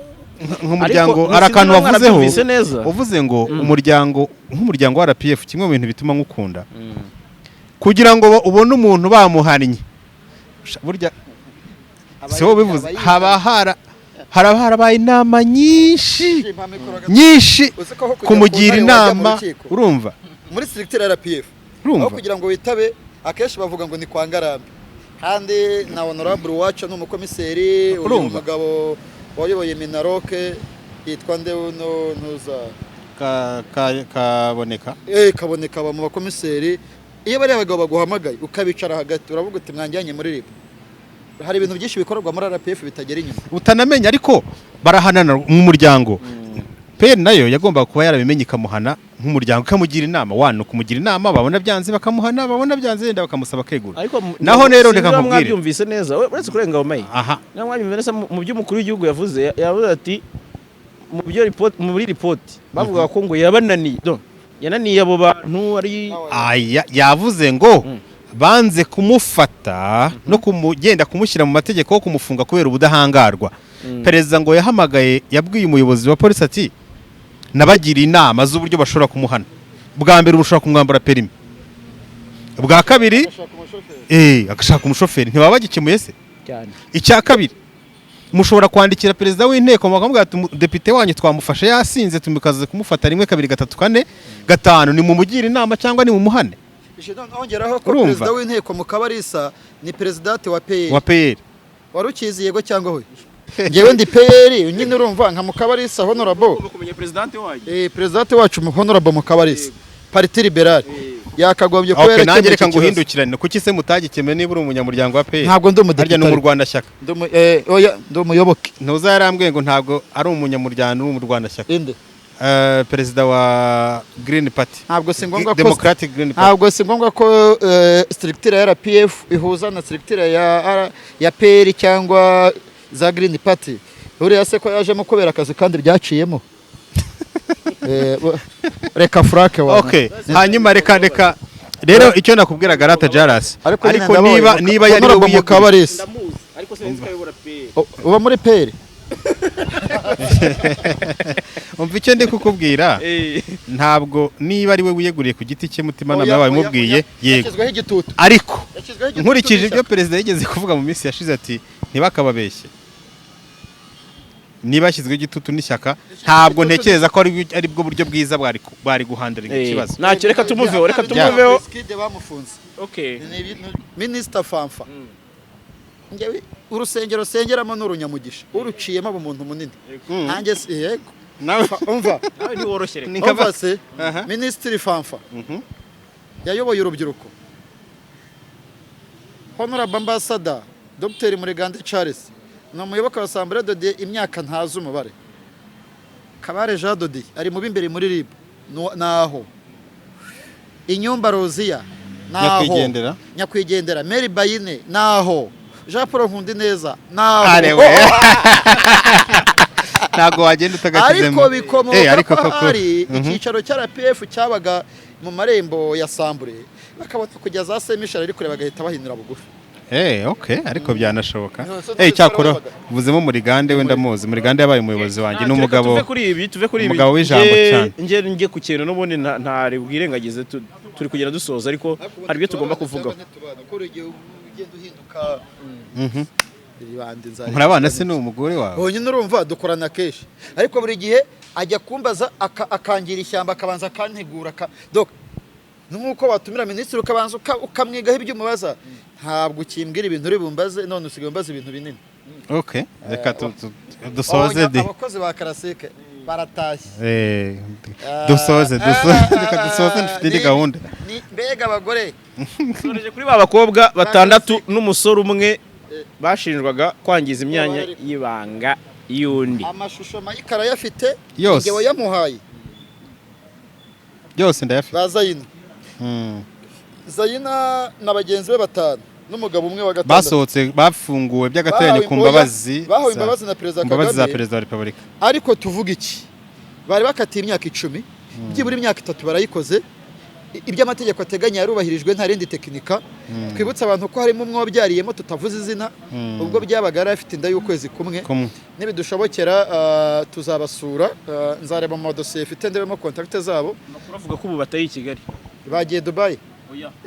nk'umuryango
Ariko,
hari akantu
sinzi niba
wavuzeho,
mwarabyumvise neza.
uvuze ngo umuryango, nk'umuryango wa RPF, kimwe mu bintu bituma nkukunda, kugira ngo ubone umuntu bamuhannye, burya si wowe ubivuze, haba haraba harabaye inama nyinshi nyinshi
Uzi ko aho kujya
kumugira
ku ntare wajya mu
inama,
rukiko.
urumva?
Muri structure ya RPF,
Urumva?
aho kugira ngo witabe, akenshi bavuga ngo ni kwa Ngarambe, kandi na honorable wacu ni umukomiseri uyu
Urumva?
mugabo wayoboye Minaroke yitwa nde uno ntuza?
Kaboneka.
Kaboneka aba mu bakomiseri. Iyo bariya bagabo baguhamagaye ukabicara hagati, uravuga uti mwanjyanye muri RIB. Hari ibintu byinshi bikorerwa muri RPF bitagera inyuma.
Utanamenya, ariko barahanana mu muryango. PL nayo yagombaga kuba yarabimenye ikamuhana nk'umuryango, ikamugira inama wano, kumugira inama, babona byanze bakamuhana, babona byanze yenda bakamusaba kegura.
Ariko
Naho rero
sinzi
reka
niba
nkubwire.
mwabyumvise neza, uretse kurenga aho mayi,
Aha.
niba mwabyumvise neza mu byo umukuru w'igihugu yavuze, yavuze ati mu byo report, muri report bavuga ko ngo yabananiye, donc yananiye abo bantu ari
Aya yavuze ngo banze kumufata no kumugenda kumushyira mu mategeko yo kumufunga kubera ubudahangarwa. Perezida ngo yahamagaye, yabwiye umuyobozi wa polisi ati nabagiriye inama z'uburyo bashobora kumuhana. Bwa mbere ushobora kumwambura perimi, bwa kabiri agashaka umushoferi, ntibaba bagikemuye se?
Cyane.
Icya kabiri, mushobora kwandikira perezida w'inteko mukamubwira ati depite wanyu twamufashe yasinze, tumikaze kumufata rimwe, kabiri, gatatu, kane, gatanu, nimumugire inama cyangwa nimumuhane.
Ongeraho ko
Urumva?
perezida w'inteko mu Kabarisa ni perezidante wa PL.
Wa PL.
Wari ukizi, yego cyangwa hoya? Ngewe ndi PL nyine, urumva, nka Mukabarisa honorable.
Kumenya presidente wanyu.
Perezidante wacu mu honorable Mukabarisa, Parti Liberal, yakagombye kuba
Okay, nanjye
yarakemuye
reka
iki kibazo.
nguhindukirane. Kuki se mutagikemuye niba uri umunyamuryango wa PL?
Ntabwo ndi umudepite.
Harya ni umurwanashyaka?
Oya, ndi umuyoboke.
Ntuza yarambwiye ngo ntabwo ari umunyamuryango, uri umurwanashyaka.
Inde?
Perezida wa Green Party.
Ntabwo si ngombwa ko
Democratic Green Party.
Ntabwo si ngombwa ko structure ya RPF ihuza na structure ya PL cyangwa za Green Party. Uriya se ko yajemo kubera akazi kandi byaciyemo? Reka frake wa.
Okay, hanyuma reka rero icyo nakubwira, Garata Jaras,
Ariko nyine
ariko
ndabonye
niba niba yari
honorable
we wiyeguriye
Mukabarisa.
Ndamuzi, ariko sinzi ko ayobora PL.
Uba muri PL?
Umva icyo ndi kukubwira, ntabwo niba ari we wiyeguriye ku giti cye, mutimanama
Oya,
yawe
oya,
imubwiye,
oya.
yego.
Yashyizweho igitutu.
Ariko
Yashyizweho igitutu
nkurikije ibyo
n'ishyaka.
perezida yigeze kuvuga mu minsi yashize ati ntibakababeshye, niba yashyizweho igitutu n'ishyaka, ntabwo ntekereza ko ari bwo buryo bwiza bwari guhandlinga ikibazo.
Ntacyo, reka tumuveho, reka
Bya
tumuveho.
Wizkid bamufunze.
Okay.
Ni Minisita Fanfa. Njyewe urusengero sengeramo ni urunyamugisha, uruciyemo aba umuntu munini. Nanjye yego.
Nawe
Umva.
Nawe ntiworoshye reka.
Ni nk'aba-
Umva se,
Aha.
Minisitiri Fanfa yayoboye urubyiruko. Honorable Ambassador Dr Murigande Charles ni umuyoboke wa Assemblée de Dieu imyaka ntazi umubare. Kabare Jean Dodi ari mu b'imbere muri RIB naho. Inyumba Roziya naho.
Nyakwigendera.
Nyakwigendera Mary Bayine naho. Jean Paul Nkundineza naho.
Arewe. Ntabwo wagenda utagashyizemo.
Ariko bikomoka
ariko
ko
koko
hari icyicaro cya RPF cyabaga mu marembo ya Sambure, bakabona kujya za Semishari, ariko bagahita bahinura bugufi.
Okay, ariko byanashoboka.
No,
Cyakora
babaga.
uvuzemo Murigande, wenda muzi Murigande yabaye umuyobozi wanjye,
Reka
n'umugabo
tuve kuri ibi, tuve kuri ibi.
umugabo w'ijambo cyane.
Nge ku kintu n'ubundi ntari bwirengagize, turi kugenda dusoza, ariko hari ibyo tugomba kuvugaho.
Murabana se? Ni umugore wawe?
Honyine urumva dukorana kenshi, ariko buri gihe ajya kumbaza akangira ishyamba, akabanza akantegura donc nk'uko watumira minisitiri ukabanza ukamwigaho ibyo umubaza. Ntabwo ukimbwira ibintu uri bumbaze, none usigaye umbaza ibintu binini.
Okay, reka dusoze di
Abakozi ba Karasike baratashye.
Dusoze, dusoze, reka dusoze, mfite indi gahunda.
Mbega abagore!
Dusoreje kuri ba bakobwa batandatu n'umusore umwe bashinjwaga kwangiza imyanya y'ibanga y'undi.
Amashusho Mike arayafite.
Yose.
Njye wayamuhaye.
Byose ndayafite.
Ba Zayina. Zayina na bagenzi be batanu n'umugabo umwe wa gatandatu
Basohotse, bafunguwe by'agateganyo ku mbabazi
bahawe imbabazi na Perezida
ku mbabazi za
Kagame.
Perezida wa Repubulika.
Ariko tuvuga iki? Bari bakatiye imyaka 10, byibura imyaka 3 barayikoze. Ibyo amategeko ateganya yarubahirijwe, nta rindi tekinika. Twibutse abantu ko harimo umwe wabyariyemo, tutavuze izina, ubwo byabaga yari afite inda y'ukwezi kumwe.
Kumwe.
Nibidushobokera tuzabasura, nzareba mu madosiye mfite ndebemo contact zabo.
Amakuru avuga ko ubu batari i Kigali.
Bagiye Dubai.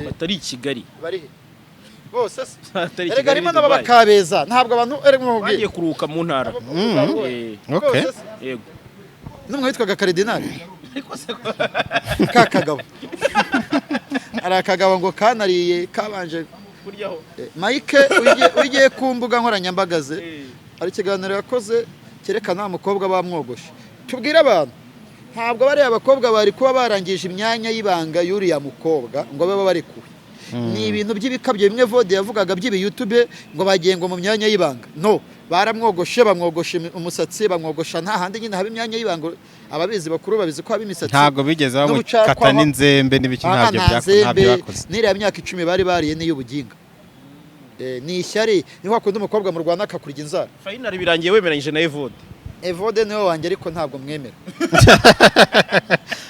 Batari i Kigali.
Bari he bose se?
Batari i
Erega
Kigali,
harimo
ni Dubai.
n'ababakabeza, ntabwo abantu erega mubabwire.
Bagiye kuruhuka mu ntara.
Okay.
Bose se?
Yego.
N'umwe witwaga Karidinali ka kagabo, hari akagabo ngo kanariye kabanje
Kuryaho.
Mike ugiye ku mbuga nkoranyambaga ze, hari ikiganiro yakoze cyerekana wa mukobwa bamwogoshe. Tubwire abantu, ntabwo bariya abakobwa bari kuba barangije imyanya y'ibanga y'uriya mukobwa ngo babe barekuwe. Ni ibintu by'ibikabyo bimwe Vode yavugaga by'ibi YouTube, ngo bagiye ngo mu myanya y'ibanga. No baramwogoshe, bamwogosha umusatsi, bamwogosha nta handi nyine haba imyanya y'ibanga. Ababizi bakuru babizi ko haba imisatsi
Ntabwo bigeze bamukata
n'ubucakwaha.
n'inzembe n'ibiki,
Aha,
ntabyo
nta
ntabyo
nzembe,
bakoze.
N'iriya myaka 10 bari bariye n'iy'ubuginga. Ni ishyari, ni kwa kundi umukobwa mu Rwanda akakurya inzara.
Finally birangiye wemeranyije na Evode.
Evode niwe wanjye, ariko ntabwo mwemera.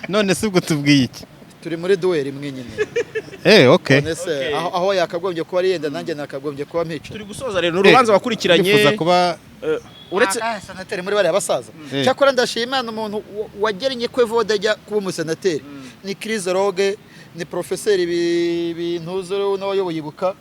None se ubwo tubwiye iki?
Turi muri duel imwe nyine.
Okay.
None se
Okay.
aho yakagombye kuba ari yenda, nanjye nakagombye kuba mpica.
Turi gusoza rero, ni urubanza wakurikiranye.
Ndifuza kuba
Uretse
Senateri muri bariya basaza. Cyakora ndashima Imana, umuntu wagennye ko Evode ajya kuba umusenateri ni Chrysologue, ni profeseri bintuze n'abayoboye Ibuka.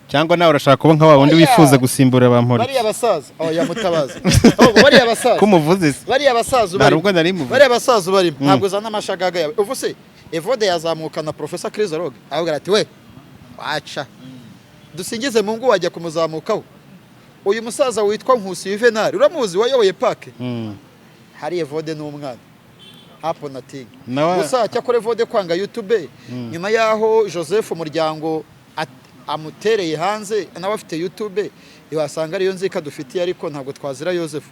Cyangwa nawe urashaka kuba nka wa wundi
Oya.
wifuza gusimbura Bamporiki?
Bariya basaza, oh ya Mutabazi, oh, bariya basaza.
Ko umuvuze se?
Bariya basaza
Nta
ubarimo.
nubwo nari muvuze.
Bariya basaza ubarimo, ntabwo uzana amashagaga yawe. Ubu se Evode yazamuka na profesa Chrysologue ahubwo ati we waca dusingize Mungu wajya kumuzamukaho? Uyu musaza witwa Nkusi Juvenal uramuzi, wayoboye pake. Hari Evode n'umwana hapo nothing. Gusa cyakora Evode kwanga YouTube nyuma yaho Joseph Umuryango amutereye hanze, nawe afite YouTube, wasanga ariyo nzika dufitiye, ariko ntabwo twazira Joseph.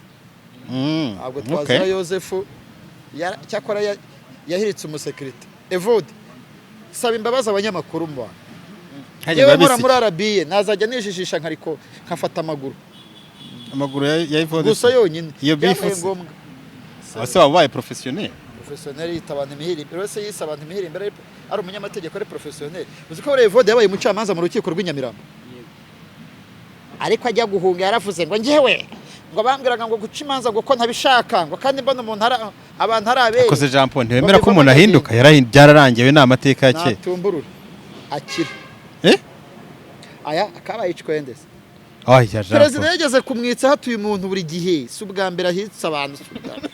Ntabwo twazira Yosefu. Cyakora yahiritse umusekirite. Evode, saba imbabazi abanyamakuru mba
Hajya
yewe nkora
babisiki.
muri RBA, nazajya nijijisha nkariko nkafata amaguru.
Amaguru ya Evode.
Gusa yonyine.
Iyo
Byabaye
bifu se?
ngombwa.
Ese waba ubaye professionnel?
Professionnel yita abantu imihirimbiri wese, yise abantu imihirimbiri, ari umunyamategeko, ari professionnel. Uzi ko buriya Evode yabaye umucamanza mu rukiko rw'i Nyamirambo, ariko ajya guhunga yaravuze ngo njyewe ngo bambwiraga ngo guca imanza ngo ko ntabishaka, ngo kandi mbona umuntu abantu ari abere.
Akoze Jean Paul ntiwemera ko
Ngo
umuntu
bivamo.
ahinduka, byararangiye, we ni amateka ya kera.
Natumburura akira. Aya akabaye icwende se.
Oya Jean
Perezida
Paul.
yageze kumwitsa hatuye umuntu buri gihe, si ubwa mbere ahitse abantu, si ubwa mbere.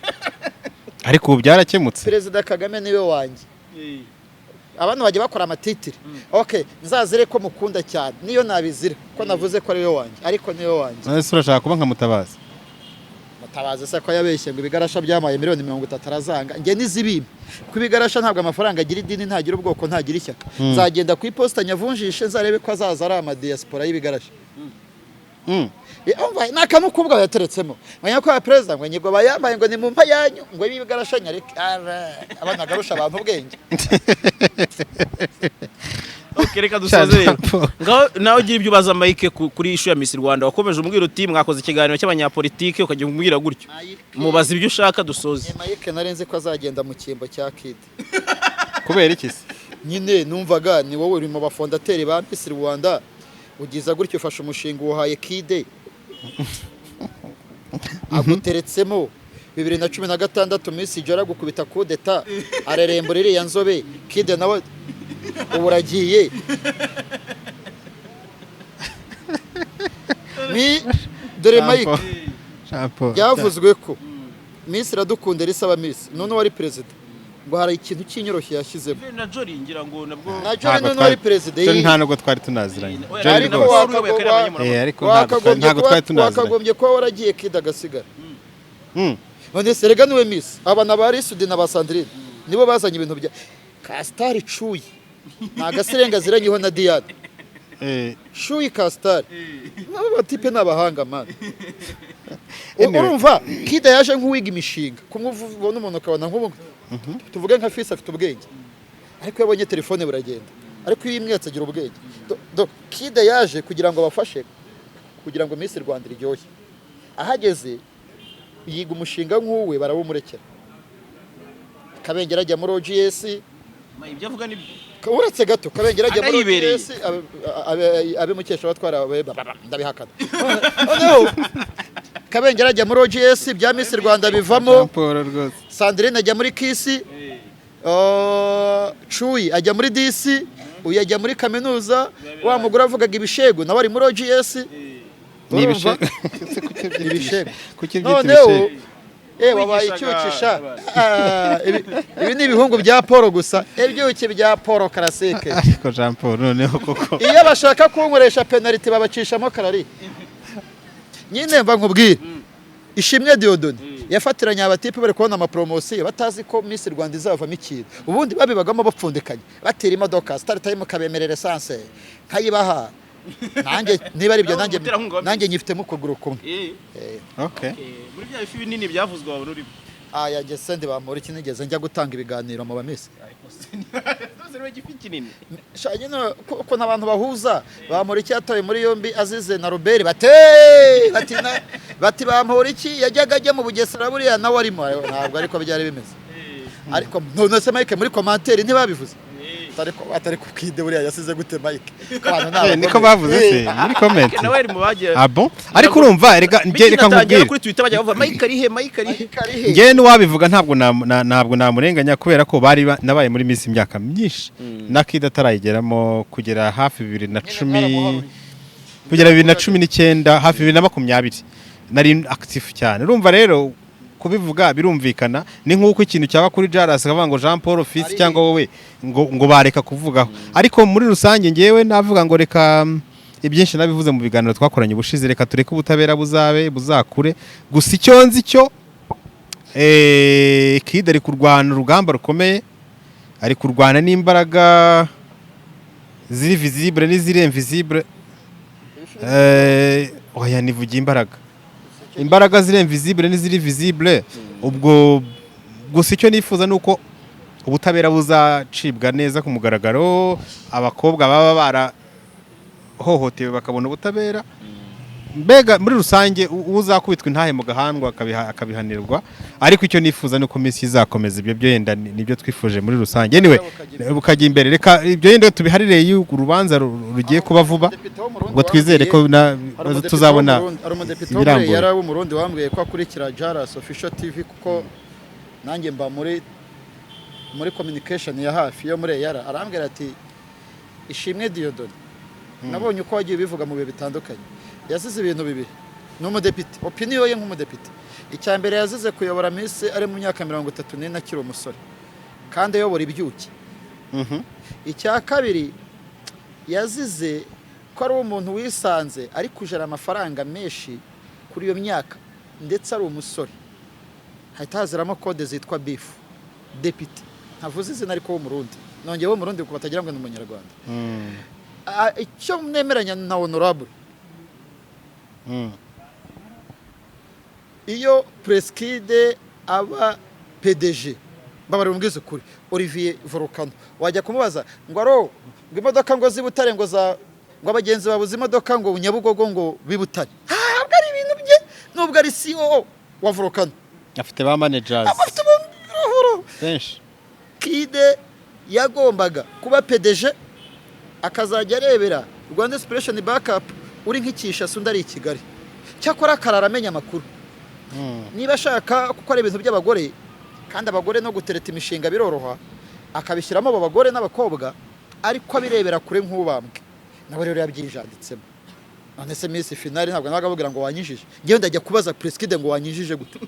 Ariko ubu byarakemutse.
Perezida Kagame niwe wanjye. Abantu bajya bakora amatitire, okay, nzazire ko mukunda cyane, niyo nabizira ko navuze ko ari we wanjye, ariko niwe wanjye.
None se urashaka kuba nka Mutabazi?
Mutabazi se ko yabeshye ngo ibigarasha byamaye miliyoni 30 arazanga, njye nizibimpe, kuko ibigarasha ntabwo amafaranga agira idini, ntagira ubwoko, ntagira ishyaka. Nzagenda ku iposita nyavunjishe, nzarebe ko azaza ari amadiyasipora y'ibigarasha. Umva, ni akamukubwa yateretsemo ngo nyakubahwa perezida, ngo nyigo bayambaye, ngo ni mu mpa yanyu, ngo ibigarasha nyareke. Ara, abana garusha abantu ubwenge.
Okay, reka dusoze rero.
Jean Paul.
Ngaho nawe ugira ibyo ubaza Mike kuri issue ya Miss Rwanda. Wakomeje umbwira uti mwakoze ikiganiro cy'abanyapolitike, ukajya umbwira gutyo. Mubaza ibyo ushaka, dusoze.
Mike narenze ko azagenda mu cyimbo cya Kid.
Kubera iki se?
Nyine numvaga ni wowe uri mu ba fondateurs ba Miss Rwanda, ugiza gutyo ufashe umushinga uwuhaye Kide, aguteretsemo 2016 Miss Jora gukubita kudeta, arerembura iriya nzobe. Kide nawe ubu uragiye ni dore Mike.
Jean Paul.
Byavuzwe ko Miss Iradukunda risaba Miss none wari perezida, ngo hari ikintu cy'inyoroshyo yashyizemo.
Na Jolly ngira ngo nabwo.
Na Jolly none wari perezida.
Jolly nta nubwo twari tunaziranye.
Oya,
Jolly
ariko
rwose. Ariko ntabwo twari tunaziranye.
Wakagombye kuba waragiye, Kid agasigara. None se rega niwe Miss, aba na ba Risudi na ba Sandrine nibo bazanye ibintu bya Kasitari Cuyi, ni agasirenga ziranyeho na Diane. Shuyi Kasitari nabo batipe ni abahanga man.
Anyway.
Urumva Kida yaje nk'uwiga imishinga, kumwe ubona umuntu ukabona nk'ubu tuvuge nka Fisi afite ubwenge, ariko iyo abonye telefone buragenda, ariko iyo imwetse agira ubwenge. Kida yaje kugira ngo abafashe kugira ngo Miss Rwanda iryoshye. Ahageze yiga umushinga nk'uwe, barawumurekera. Kabengera ajya muri OGS.
Ibyo avuga ni
Uretse gato, Kabengera ajya muri
Anayibereye.
OGS, abe mukesha batwara ndabihakana. Noneho Kabengera ajya muri OGS, bya Miss Rwanda bivamo.
Jean Paul rwose.
Sandrine ajya muri Kisi, Cuyi ajya muri DC, uyu ajya muri kaminuza, wa mugore avugaga ibishego nawe ari muri OGS.
Ni
Urumva?
ibishego. Se kuki ubyita
Ibishego.
Kuki ubyita
Noneho
ibishego?
wabaye
Wigishaga
icyucisha.
abantu.
Ah, ibi ni ibihungu bya Paul gusa, ibyuki bya Paul karasike.
Ariko Jean Paul noneho koko.
Iyo bashaka kunkoresha penaliti babacishamo karari. Nyine mva nkubwire, Ishimwe Diodone yafatiranye abatipe bari kubona amapromosiyo, batazi ko Miss Rwanda izavamo ikintu. Ubundi babibagamo bapfundikanye, batira imodoka Star Time, kabemerera essence nkayibaha nanjye niba ari ibyo.
Nawe
Nanjye
umuterankunga wa Miss.
Nanjye nyifitemo ukuguru kumwe.
Okay.
Muri bya bifi binini byavuzwe wabona urimo.
Aya ngese ndi bamura iki, nigeze njya gutanga ibiganiro mu bamisi?
Ariko se niwe gifi kinini?
Sha nyine ukuntu abantu bahuza Bamporiki yatawe muri yombi azize na Robert, bate bati bati Bamporiki yajyaga ajya mu Bugesera, buriya nawe arimo. Ntabwo ariko byari bimeze, ariko none se Mike muri commentaire ntibabivuze atari kukide buriya yasize gute Mike? Ko abantu ni
Niko
abagome.
bavuze se muri comment?
Nawe ari mu bagiye.
Ah bon? Ariko urumva reka njye reka
Bikinatangira
nkubwire.
kuri Twitter bajya bavuga Mike ari he, Mike ari he?
Mike ari he?
Njyewe n'uwabivuga ntabwo ntabwo namurenganya, kubera ko bari nabaye muri Miss imyaka myinshi na Kid atarayigeramo, kugera hafi 2010
Mwaramuharuye.
Kugera 2019, hafi 2020 nari active cyane. Urumva rero kubivuga birumvikana, ni nk'uko ikintu cyaba kuri Jaras akavuga ngo Jean Paul Fils cyangwa wowe ngo bareka kuvugaho. Ariko muri rusange ngewe navuga ngo reka ibyinshi nabivuze mu biganiro twakoranye ubushize, reka tureke ubutabera buzabe buzakure. Gusa icyo nzi cyo, Kid ari kurwana urugamba rukomeye, ari kurwana n'imbaraga ziri visible n'iziri invisible. Oya, nivugiye imbaraga ziri invisible n'iziri visible. Ubwo gusa icyo nifuza ni uko ubutabera buzacibwa neza ku mugaragaro, abakobwa baba barahohotewe bakabona ubutabera. Mbega muri rusange uzakubitwa intahe mu gahandwa akabihanirwa. Ariko icyo nifuza ni uko Miss izakomeza. Ibyo byo yenda nibyo twifuje muri rusange. Anyway, bukajya imbere. Reka ibyo yenda tubiharire iyo urubanza rugiye kuba vuba,
Umudepite wo mu Burundi
ngo twizere ko
Hari umudepite
tuzabona
wo mu Burundi- hari umudepite wo muri
ibirambuye.
yari w'Umurundi wambwiye ko akurikira Jaras Official TV, kuko nanjye mba muri communication ya hafi yo muri EAR. Arambwira ati Ishimwe Dieudonné, nabonye uko wagiye ubivuga mu bihe bitandukanye, yazize ibintu bibiri. Ni umudepite, opinion ye nk'umudepite: icya mbere, yazize kuyobora Miss ari mu myaka 34, akiri umusore kandi ayobora ibyuki. Icya kabiri, yazize ko ari umuntu wisanze ari kujara amafaranga menshi kuri iyo myaka, ndetse ari umusore, hahita haziramo code zitwa bifu. Depite ntavuze izina, ariko w'Umurundi, nongeye w'Umurundi kuko batagira ngo ni Umunyarwanda. Ah, icyo mwemeranya na honorable, iyo Presikide aba PDG, mbabarira umbwize ukuri, Olivier Volcano, wajya kumubaza ngo aro Ngo imodoka ngo z'i Butare, ngo za, ngo abagenzi babuze imodoka ngo Nyabugogo, ngo b'i Butare. Ntabwo ari ibintu bye, nubwo ari CEO wa Volcano.
Afite ba managers
Afite amahoro.
benshi.
Kide yagombaga kuba PDG, akazajya arebera Rwanda Inspiration Backup, uri nk'ikishasi, undi ari i Kigali, cyakora akarara amenya amakuru. Niba ashaka gukora ibintu by'abagore, kandi abagore no gutereta imishinga biroroha, akabishyiramo abo bagore n'abakobwa, ariko abirebera kure nk'ubambwe. Nawe rero yabyijanditsemo. None se Miss Finale ntabwo nabaga ababwira ngo wanyinjije? Ngewe ndajya kubaza Prince Kid ngo wanyinjije gute?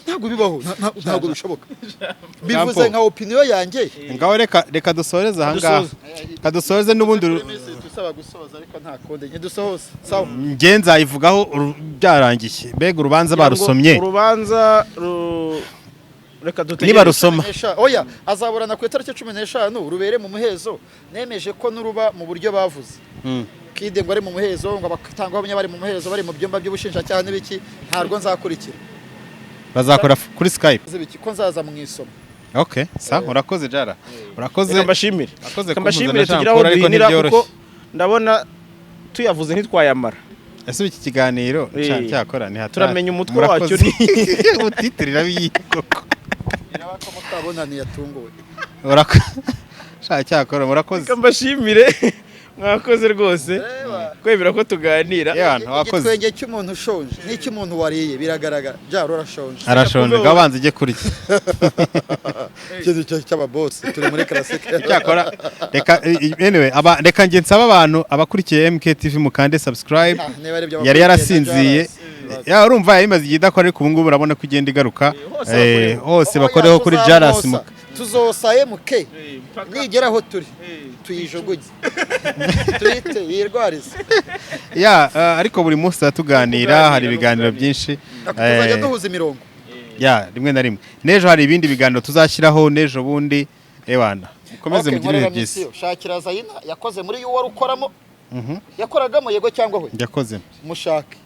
Ntabwo bibaho, ntabwo bishoboka. Bivuze
Paul.
nka opinion yanjye.
Ngaho reka dusoreze ahangaha.
Dusoze.
Reka dusoreze n'ubundi.
Dusaba gusoza, ariko nta kundi ntidusohoze, sawa.
Njye nzayivugaho byarangiye, mbega urubanza barusomye.
Urubanza reka dutegereze.
Nibarusoma.
Oya, azaburana ku itariki 15, rubere mu muhezo. Nemeje ko nuruba mu buryo bavuze Kide ngo ari mu muhezo, ngo abatangabuhamya bari mu muhezo, bari mu byumba by'ubushinjacyaha n'ibiki, ntarwo nzakurikira.
Bazakora kuri Skype.
Zibiki ko nzaza mu isomo.
Okay, sa urakoze Jara, urakoze.
Reka mbashimire.
Urakoze
Reka
kumpuza
mbashimire
na Jean
tugira aho
Paul, ariko
duhinira
ntibyoroshye.
kuko ndabona tuyavuze ntitwayamara.
Ese iki kiganiro cyakora ni hatari?
Turamenya umutwe
Murakoze.
wacyo ni-
Utitirira koko.
Biraba ko mutabonaniye yatunguwe.
Urakoze sha, cyakora murakoze.
Reka mbashimire, mwakoze rwose
Reba.
kwemera ko tuganira.
Yewe, wakoze.
Igitwenge cy'umuntu ushonje n'icy'umuntu wariye biragaragara. Jara urashonje.
Arashonje, ngaho banza ujye kurya.
Ikintu cy'ababosi, turi muri classic.
Cyakora reka, anyway, aba reka njye nsaba abantu abakurikiye MKTV mukande subscribe.
Ah, niba ari ibyo
Yari
abakurikiye
yarasinziye.
na Jaras.
Ya, urumva yari imaze igihe idakora, ariko ubu ngubu urabona ko igenda igaruka.
Hose bakoreho.
Hose
Oya,
bakoreho kuri Jaras.
Tuzosa MK nigera aho turi tuyijugunye, tuyite yirwarize.
Ya, ariko buri munsi tuba tuganira, hari ibiganiro byinshi.
Tuzajya duhuza imirongo.
Ya, rimwe na rimwe n'ejo hari ibindi biganiro tuzashyiraho, n'ejo bundi. Ewana, mukomeze
Okay,
mugire ibihe
nkorera
byiza.
misiyo. Shakira Zayina yakoze muri yuwo wari ukoramo, yakoragamo, yego cyangwa we?
Yakoze.
Mushake.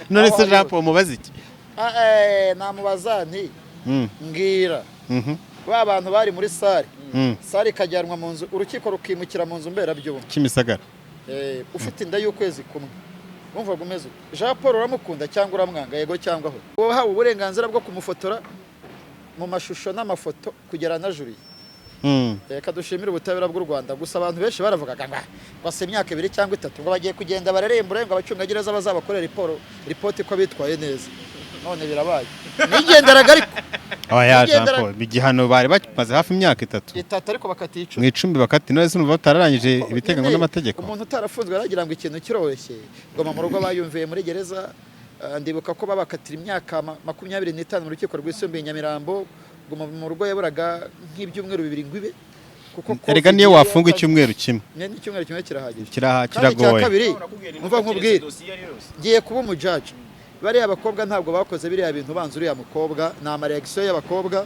None se
Aho
Jean Paul mubaze iki?
Ah, namubaza nti mbwira ba bantu bari muri salle, salle ikajyanwa mu nzu, urukiko rukimukira mu nzu mberabyombi.
Kimisagara.
Ufite inda y'ukwezi kumwe, wumvaga umeze ute? Jean Paul uramukunda cyangwa uramwanga, yego cyangwa ho? Wahawe uburenganzira bwo kumufotora mu mashusho n'amafoto kugera anajuriye. Reka dushimire ubutabera bw'u Rwanda. Gusa abantu benshi baravugaga ngo ngo se imyaka 2 cyangwa 3 ngo bagiye kugenda bararembure, ngo abacungagereza bazabakorera ripoti ko bitwaye neza. None birabaye, nigenderaga ariko.
Oya Jean Paul, igihano bari bamaze hafi imyaka 3.
3, ariko bakata 10.
Mu 10 bakati. None se urumva batararangije ibiteganywa
Nyine,
n'amategeko?
Umuntu utarafunzwe aragira ngo ikintu kiroroshye, ngo mu rugo bayumviye muri gereza. Ndibuka ko babakatira imyaka 25 mu rukiko rwisumbuye i Nyamirambo, ngo mu rugo yaburaga nk'ibyumweru 2 ngo ibe, kuko
Erega
Covid
niyo
yari
wafunga
yatangiye.
icyumweru kimwe.
Nyine icyumweru kimwe kirahagije.
Kiraha
Kandi icya
kiragoye.
kabiri, umva nkubwire, ngiye kuba umujaji. Bariya bakobwa ntabwo bakoze biriya bintu banza uriya mukobwa, ni amareaction y'abakobwa.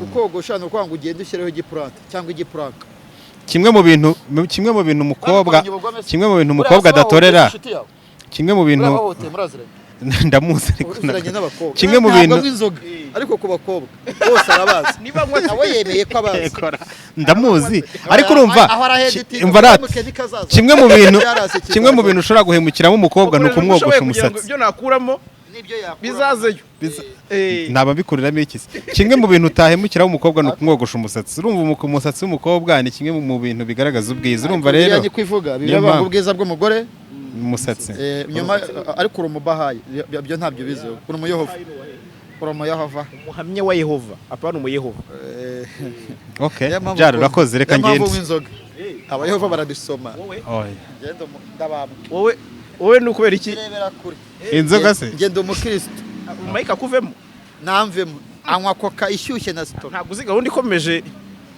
Kukogosha ni ukuvuga ngo ugende ushyireho igipurante cyangwa igipuranka.
Kimwe mu bintu umukobwa, kimwe mu bintu umukobwa adatorera, kimwe mu bintu
Urahohoteye, muraziranye.
Ndamuzi, ariko
Uziranye n'abakobwa.
Kimwe mu
Ntabwo
bintu
anywa inzoga, ariko ku bakobwa bose arabazi. Nawe yemeye ko abazi.
Kora. Ndamuzi, ariko urumva
Aho araheditinga,
umva rati
nikazaza.
kimwe mu bintu
Yarasi ikiganza.
kimwe mu bintu ushobora guhemukiramo umukobwa ni ukumwogosha umusatsi.
Ibyo nakuramo
Nibyo yakura.
bizazeyo.
Naba mbikuriramo iki se? Kimwe mu bintu utahemukiraho umukobwa ni ukumwogosha umusatsi. Urumva umusatsi w'umukobwa ni kimwe mu bintu bigaragaza ubwiza, urumva
Ariko
rero.
biriya ni kwivuga
Niyo
biba banga
mpamvu.
ubwiza bw'umugore.
Umusatsi.
Nyuma ariko uri umubahayi, ibyo ntabyo bizeho, uri umuyehova, uri umuyehova.
Umuhamya wa Yehova, apana umuyehova.
Okay.
Niyo mpamvu
Jara, urakoze, reka
niyo mpamvu
ngende.
unywa inzoga, abayehova barabisoma.
Oya.
Ngende ndabambwe.
Wowe ni ukubera iki?
Rebera kure.
Inzoga se?
Ngende umukristo.
Mike akuvemo.
Namvemo, anywa Coca ishyushye na Sitoro.
Ntabwo uzi gahunda ikomeje.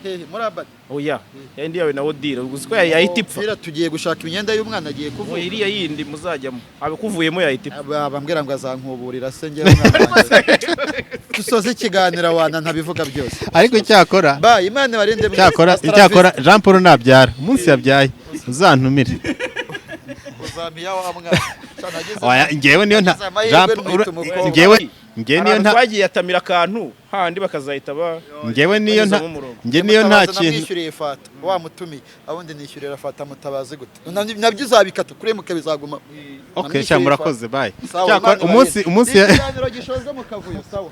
Hehe, muri abadi?
Oya, yindi yawe na Odile, uzi ko yahita ipfa.
Odile tugiye gushaka imyenda y'umwana agiye kuvuka.
Oya, iriya yindi muzajyamo abikuvuyemo yahita ipfa.
Bambwira ngo azankuburira se njyewe umwana wanjye. Dusoze ikiganiro wana, ntabivuga byose.
Ariko cyakora
Ba Imana ibarinde mwese.
cyakora
Hasta la
cyakora Jean Paul nabyara, umunsi yabyaye uzantumire.
Vista. Uzampiya wa mwana. Cya, nagize
Oya, njyewe niyo nta
nagize amahirwe
Jean Paul
ntwite umukobwa.
njyewe Njye
Hari
niyo
ahantu
nta
twagiye atamira akantu handi bakazahita ba
njyewe niyo nta
banyuzamo umurongo.
njye niyo nta
Mutabazi
kintu
namwishyuriye fata wamutumiye, abundi nishyurira fata. Mutabazi gute? Nabyo uzabikata kuri muke bizaguma.
Okay, sha, murakoze, bye.
Sawa,
Cyakora
Imana
umunsi
ibarinde.
umunsi
Ni ikiganiro gishoze mu kavuyo, sawa.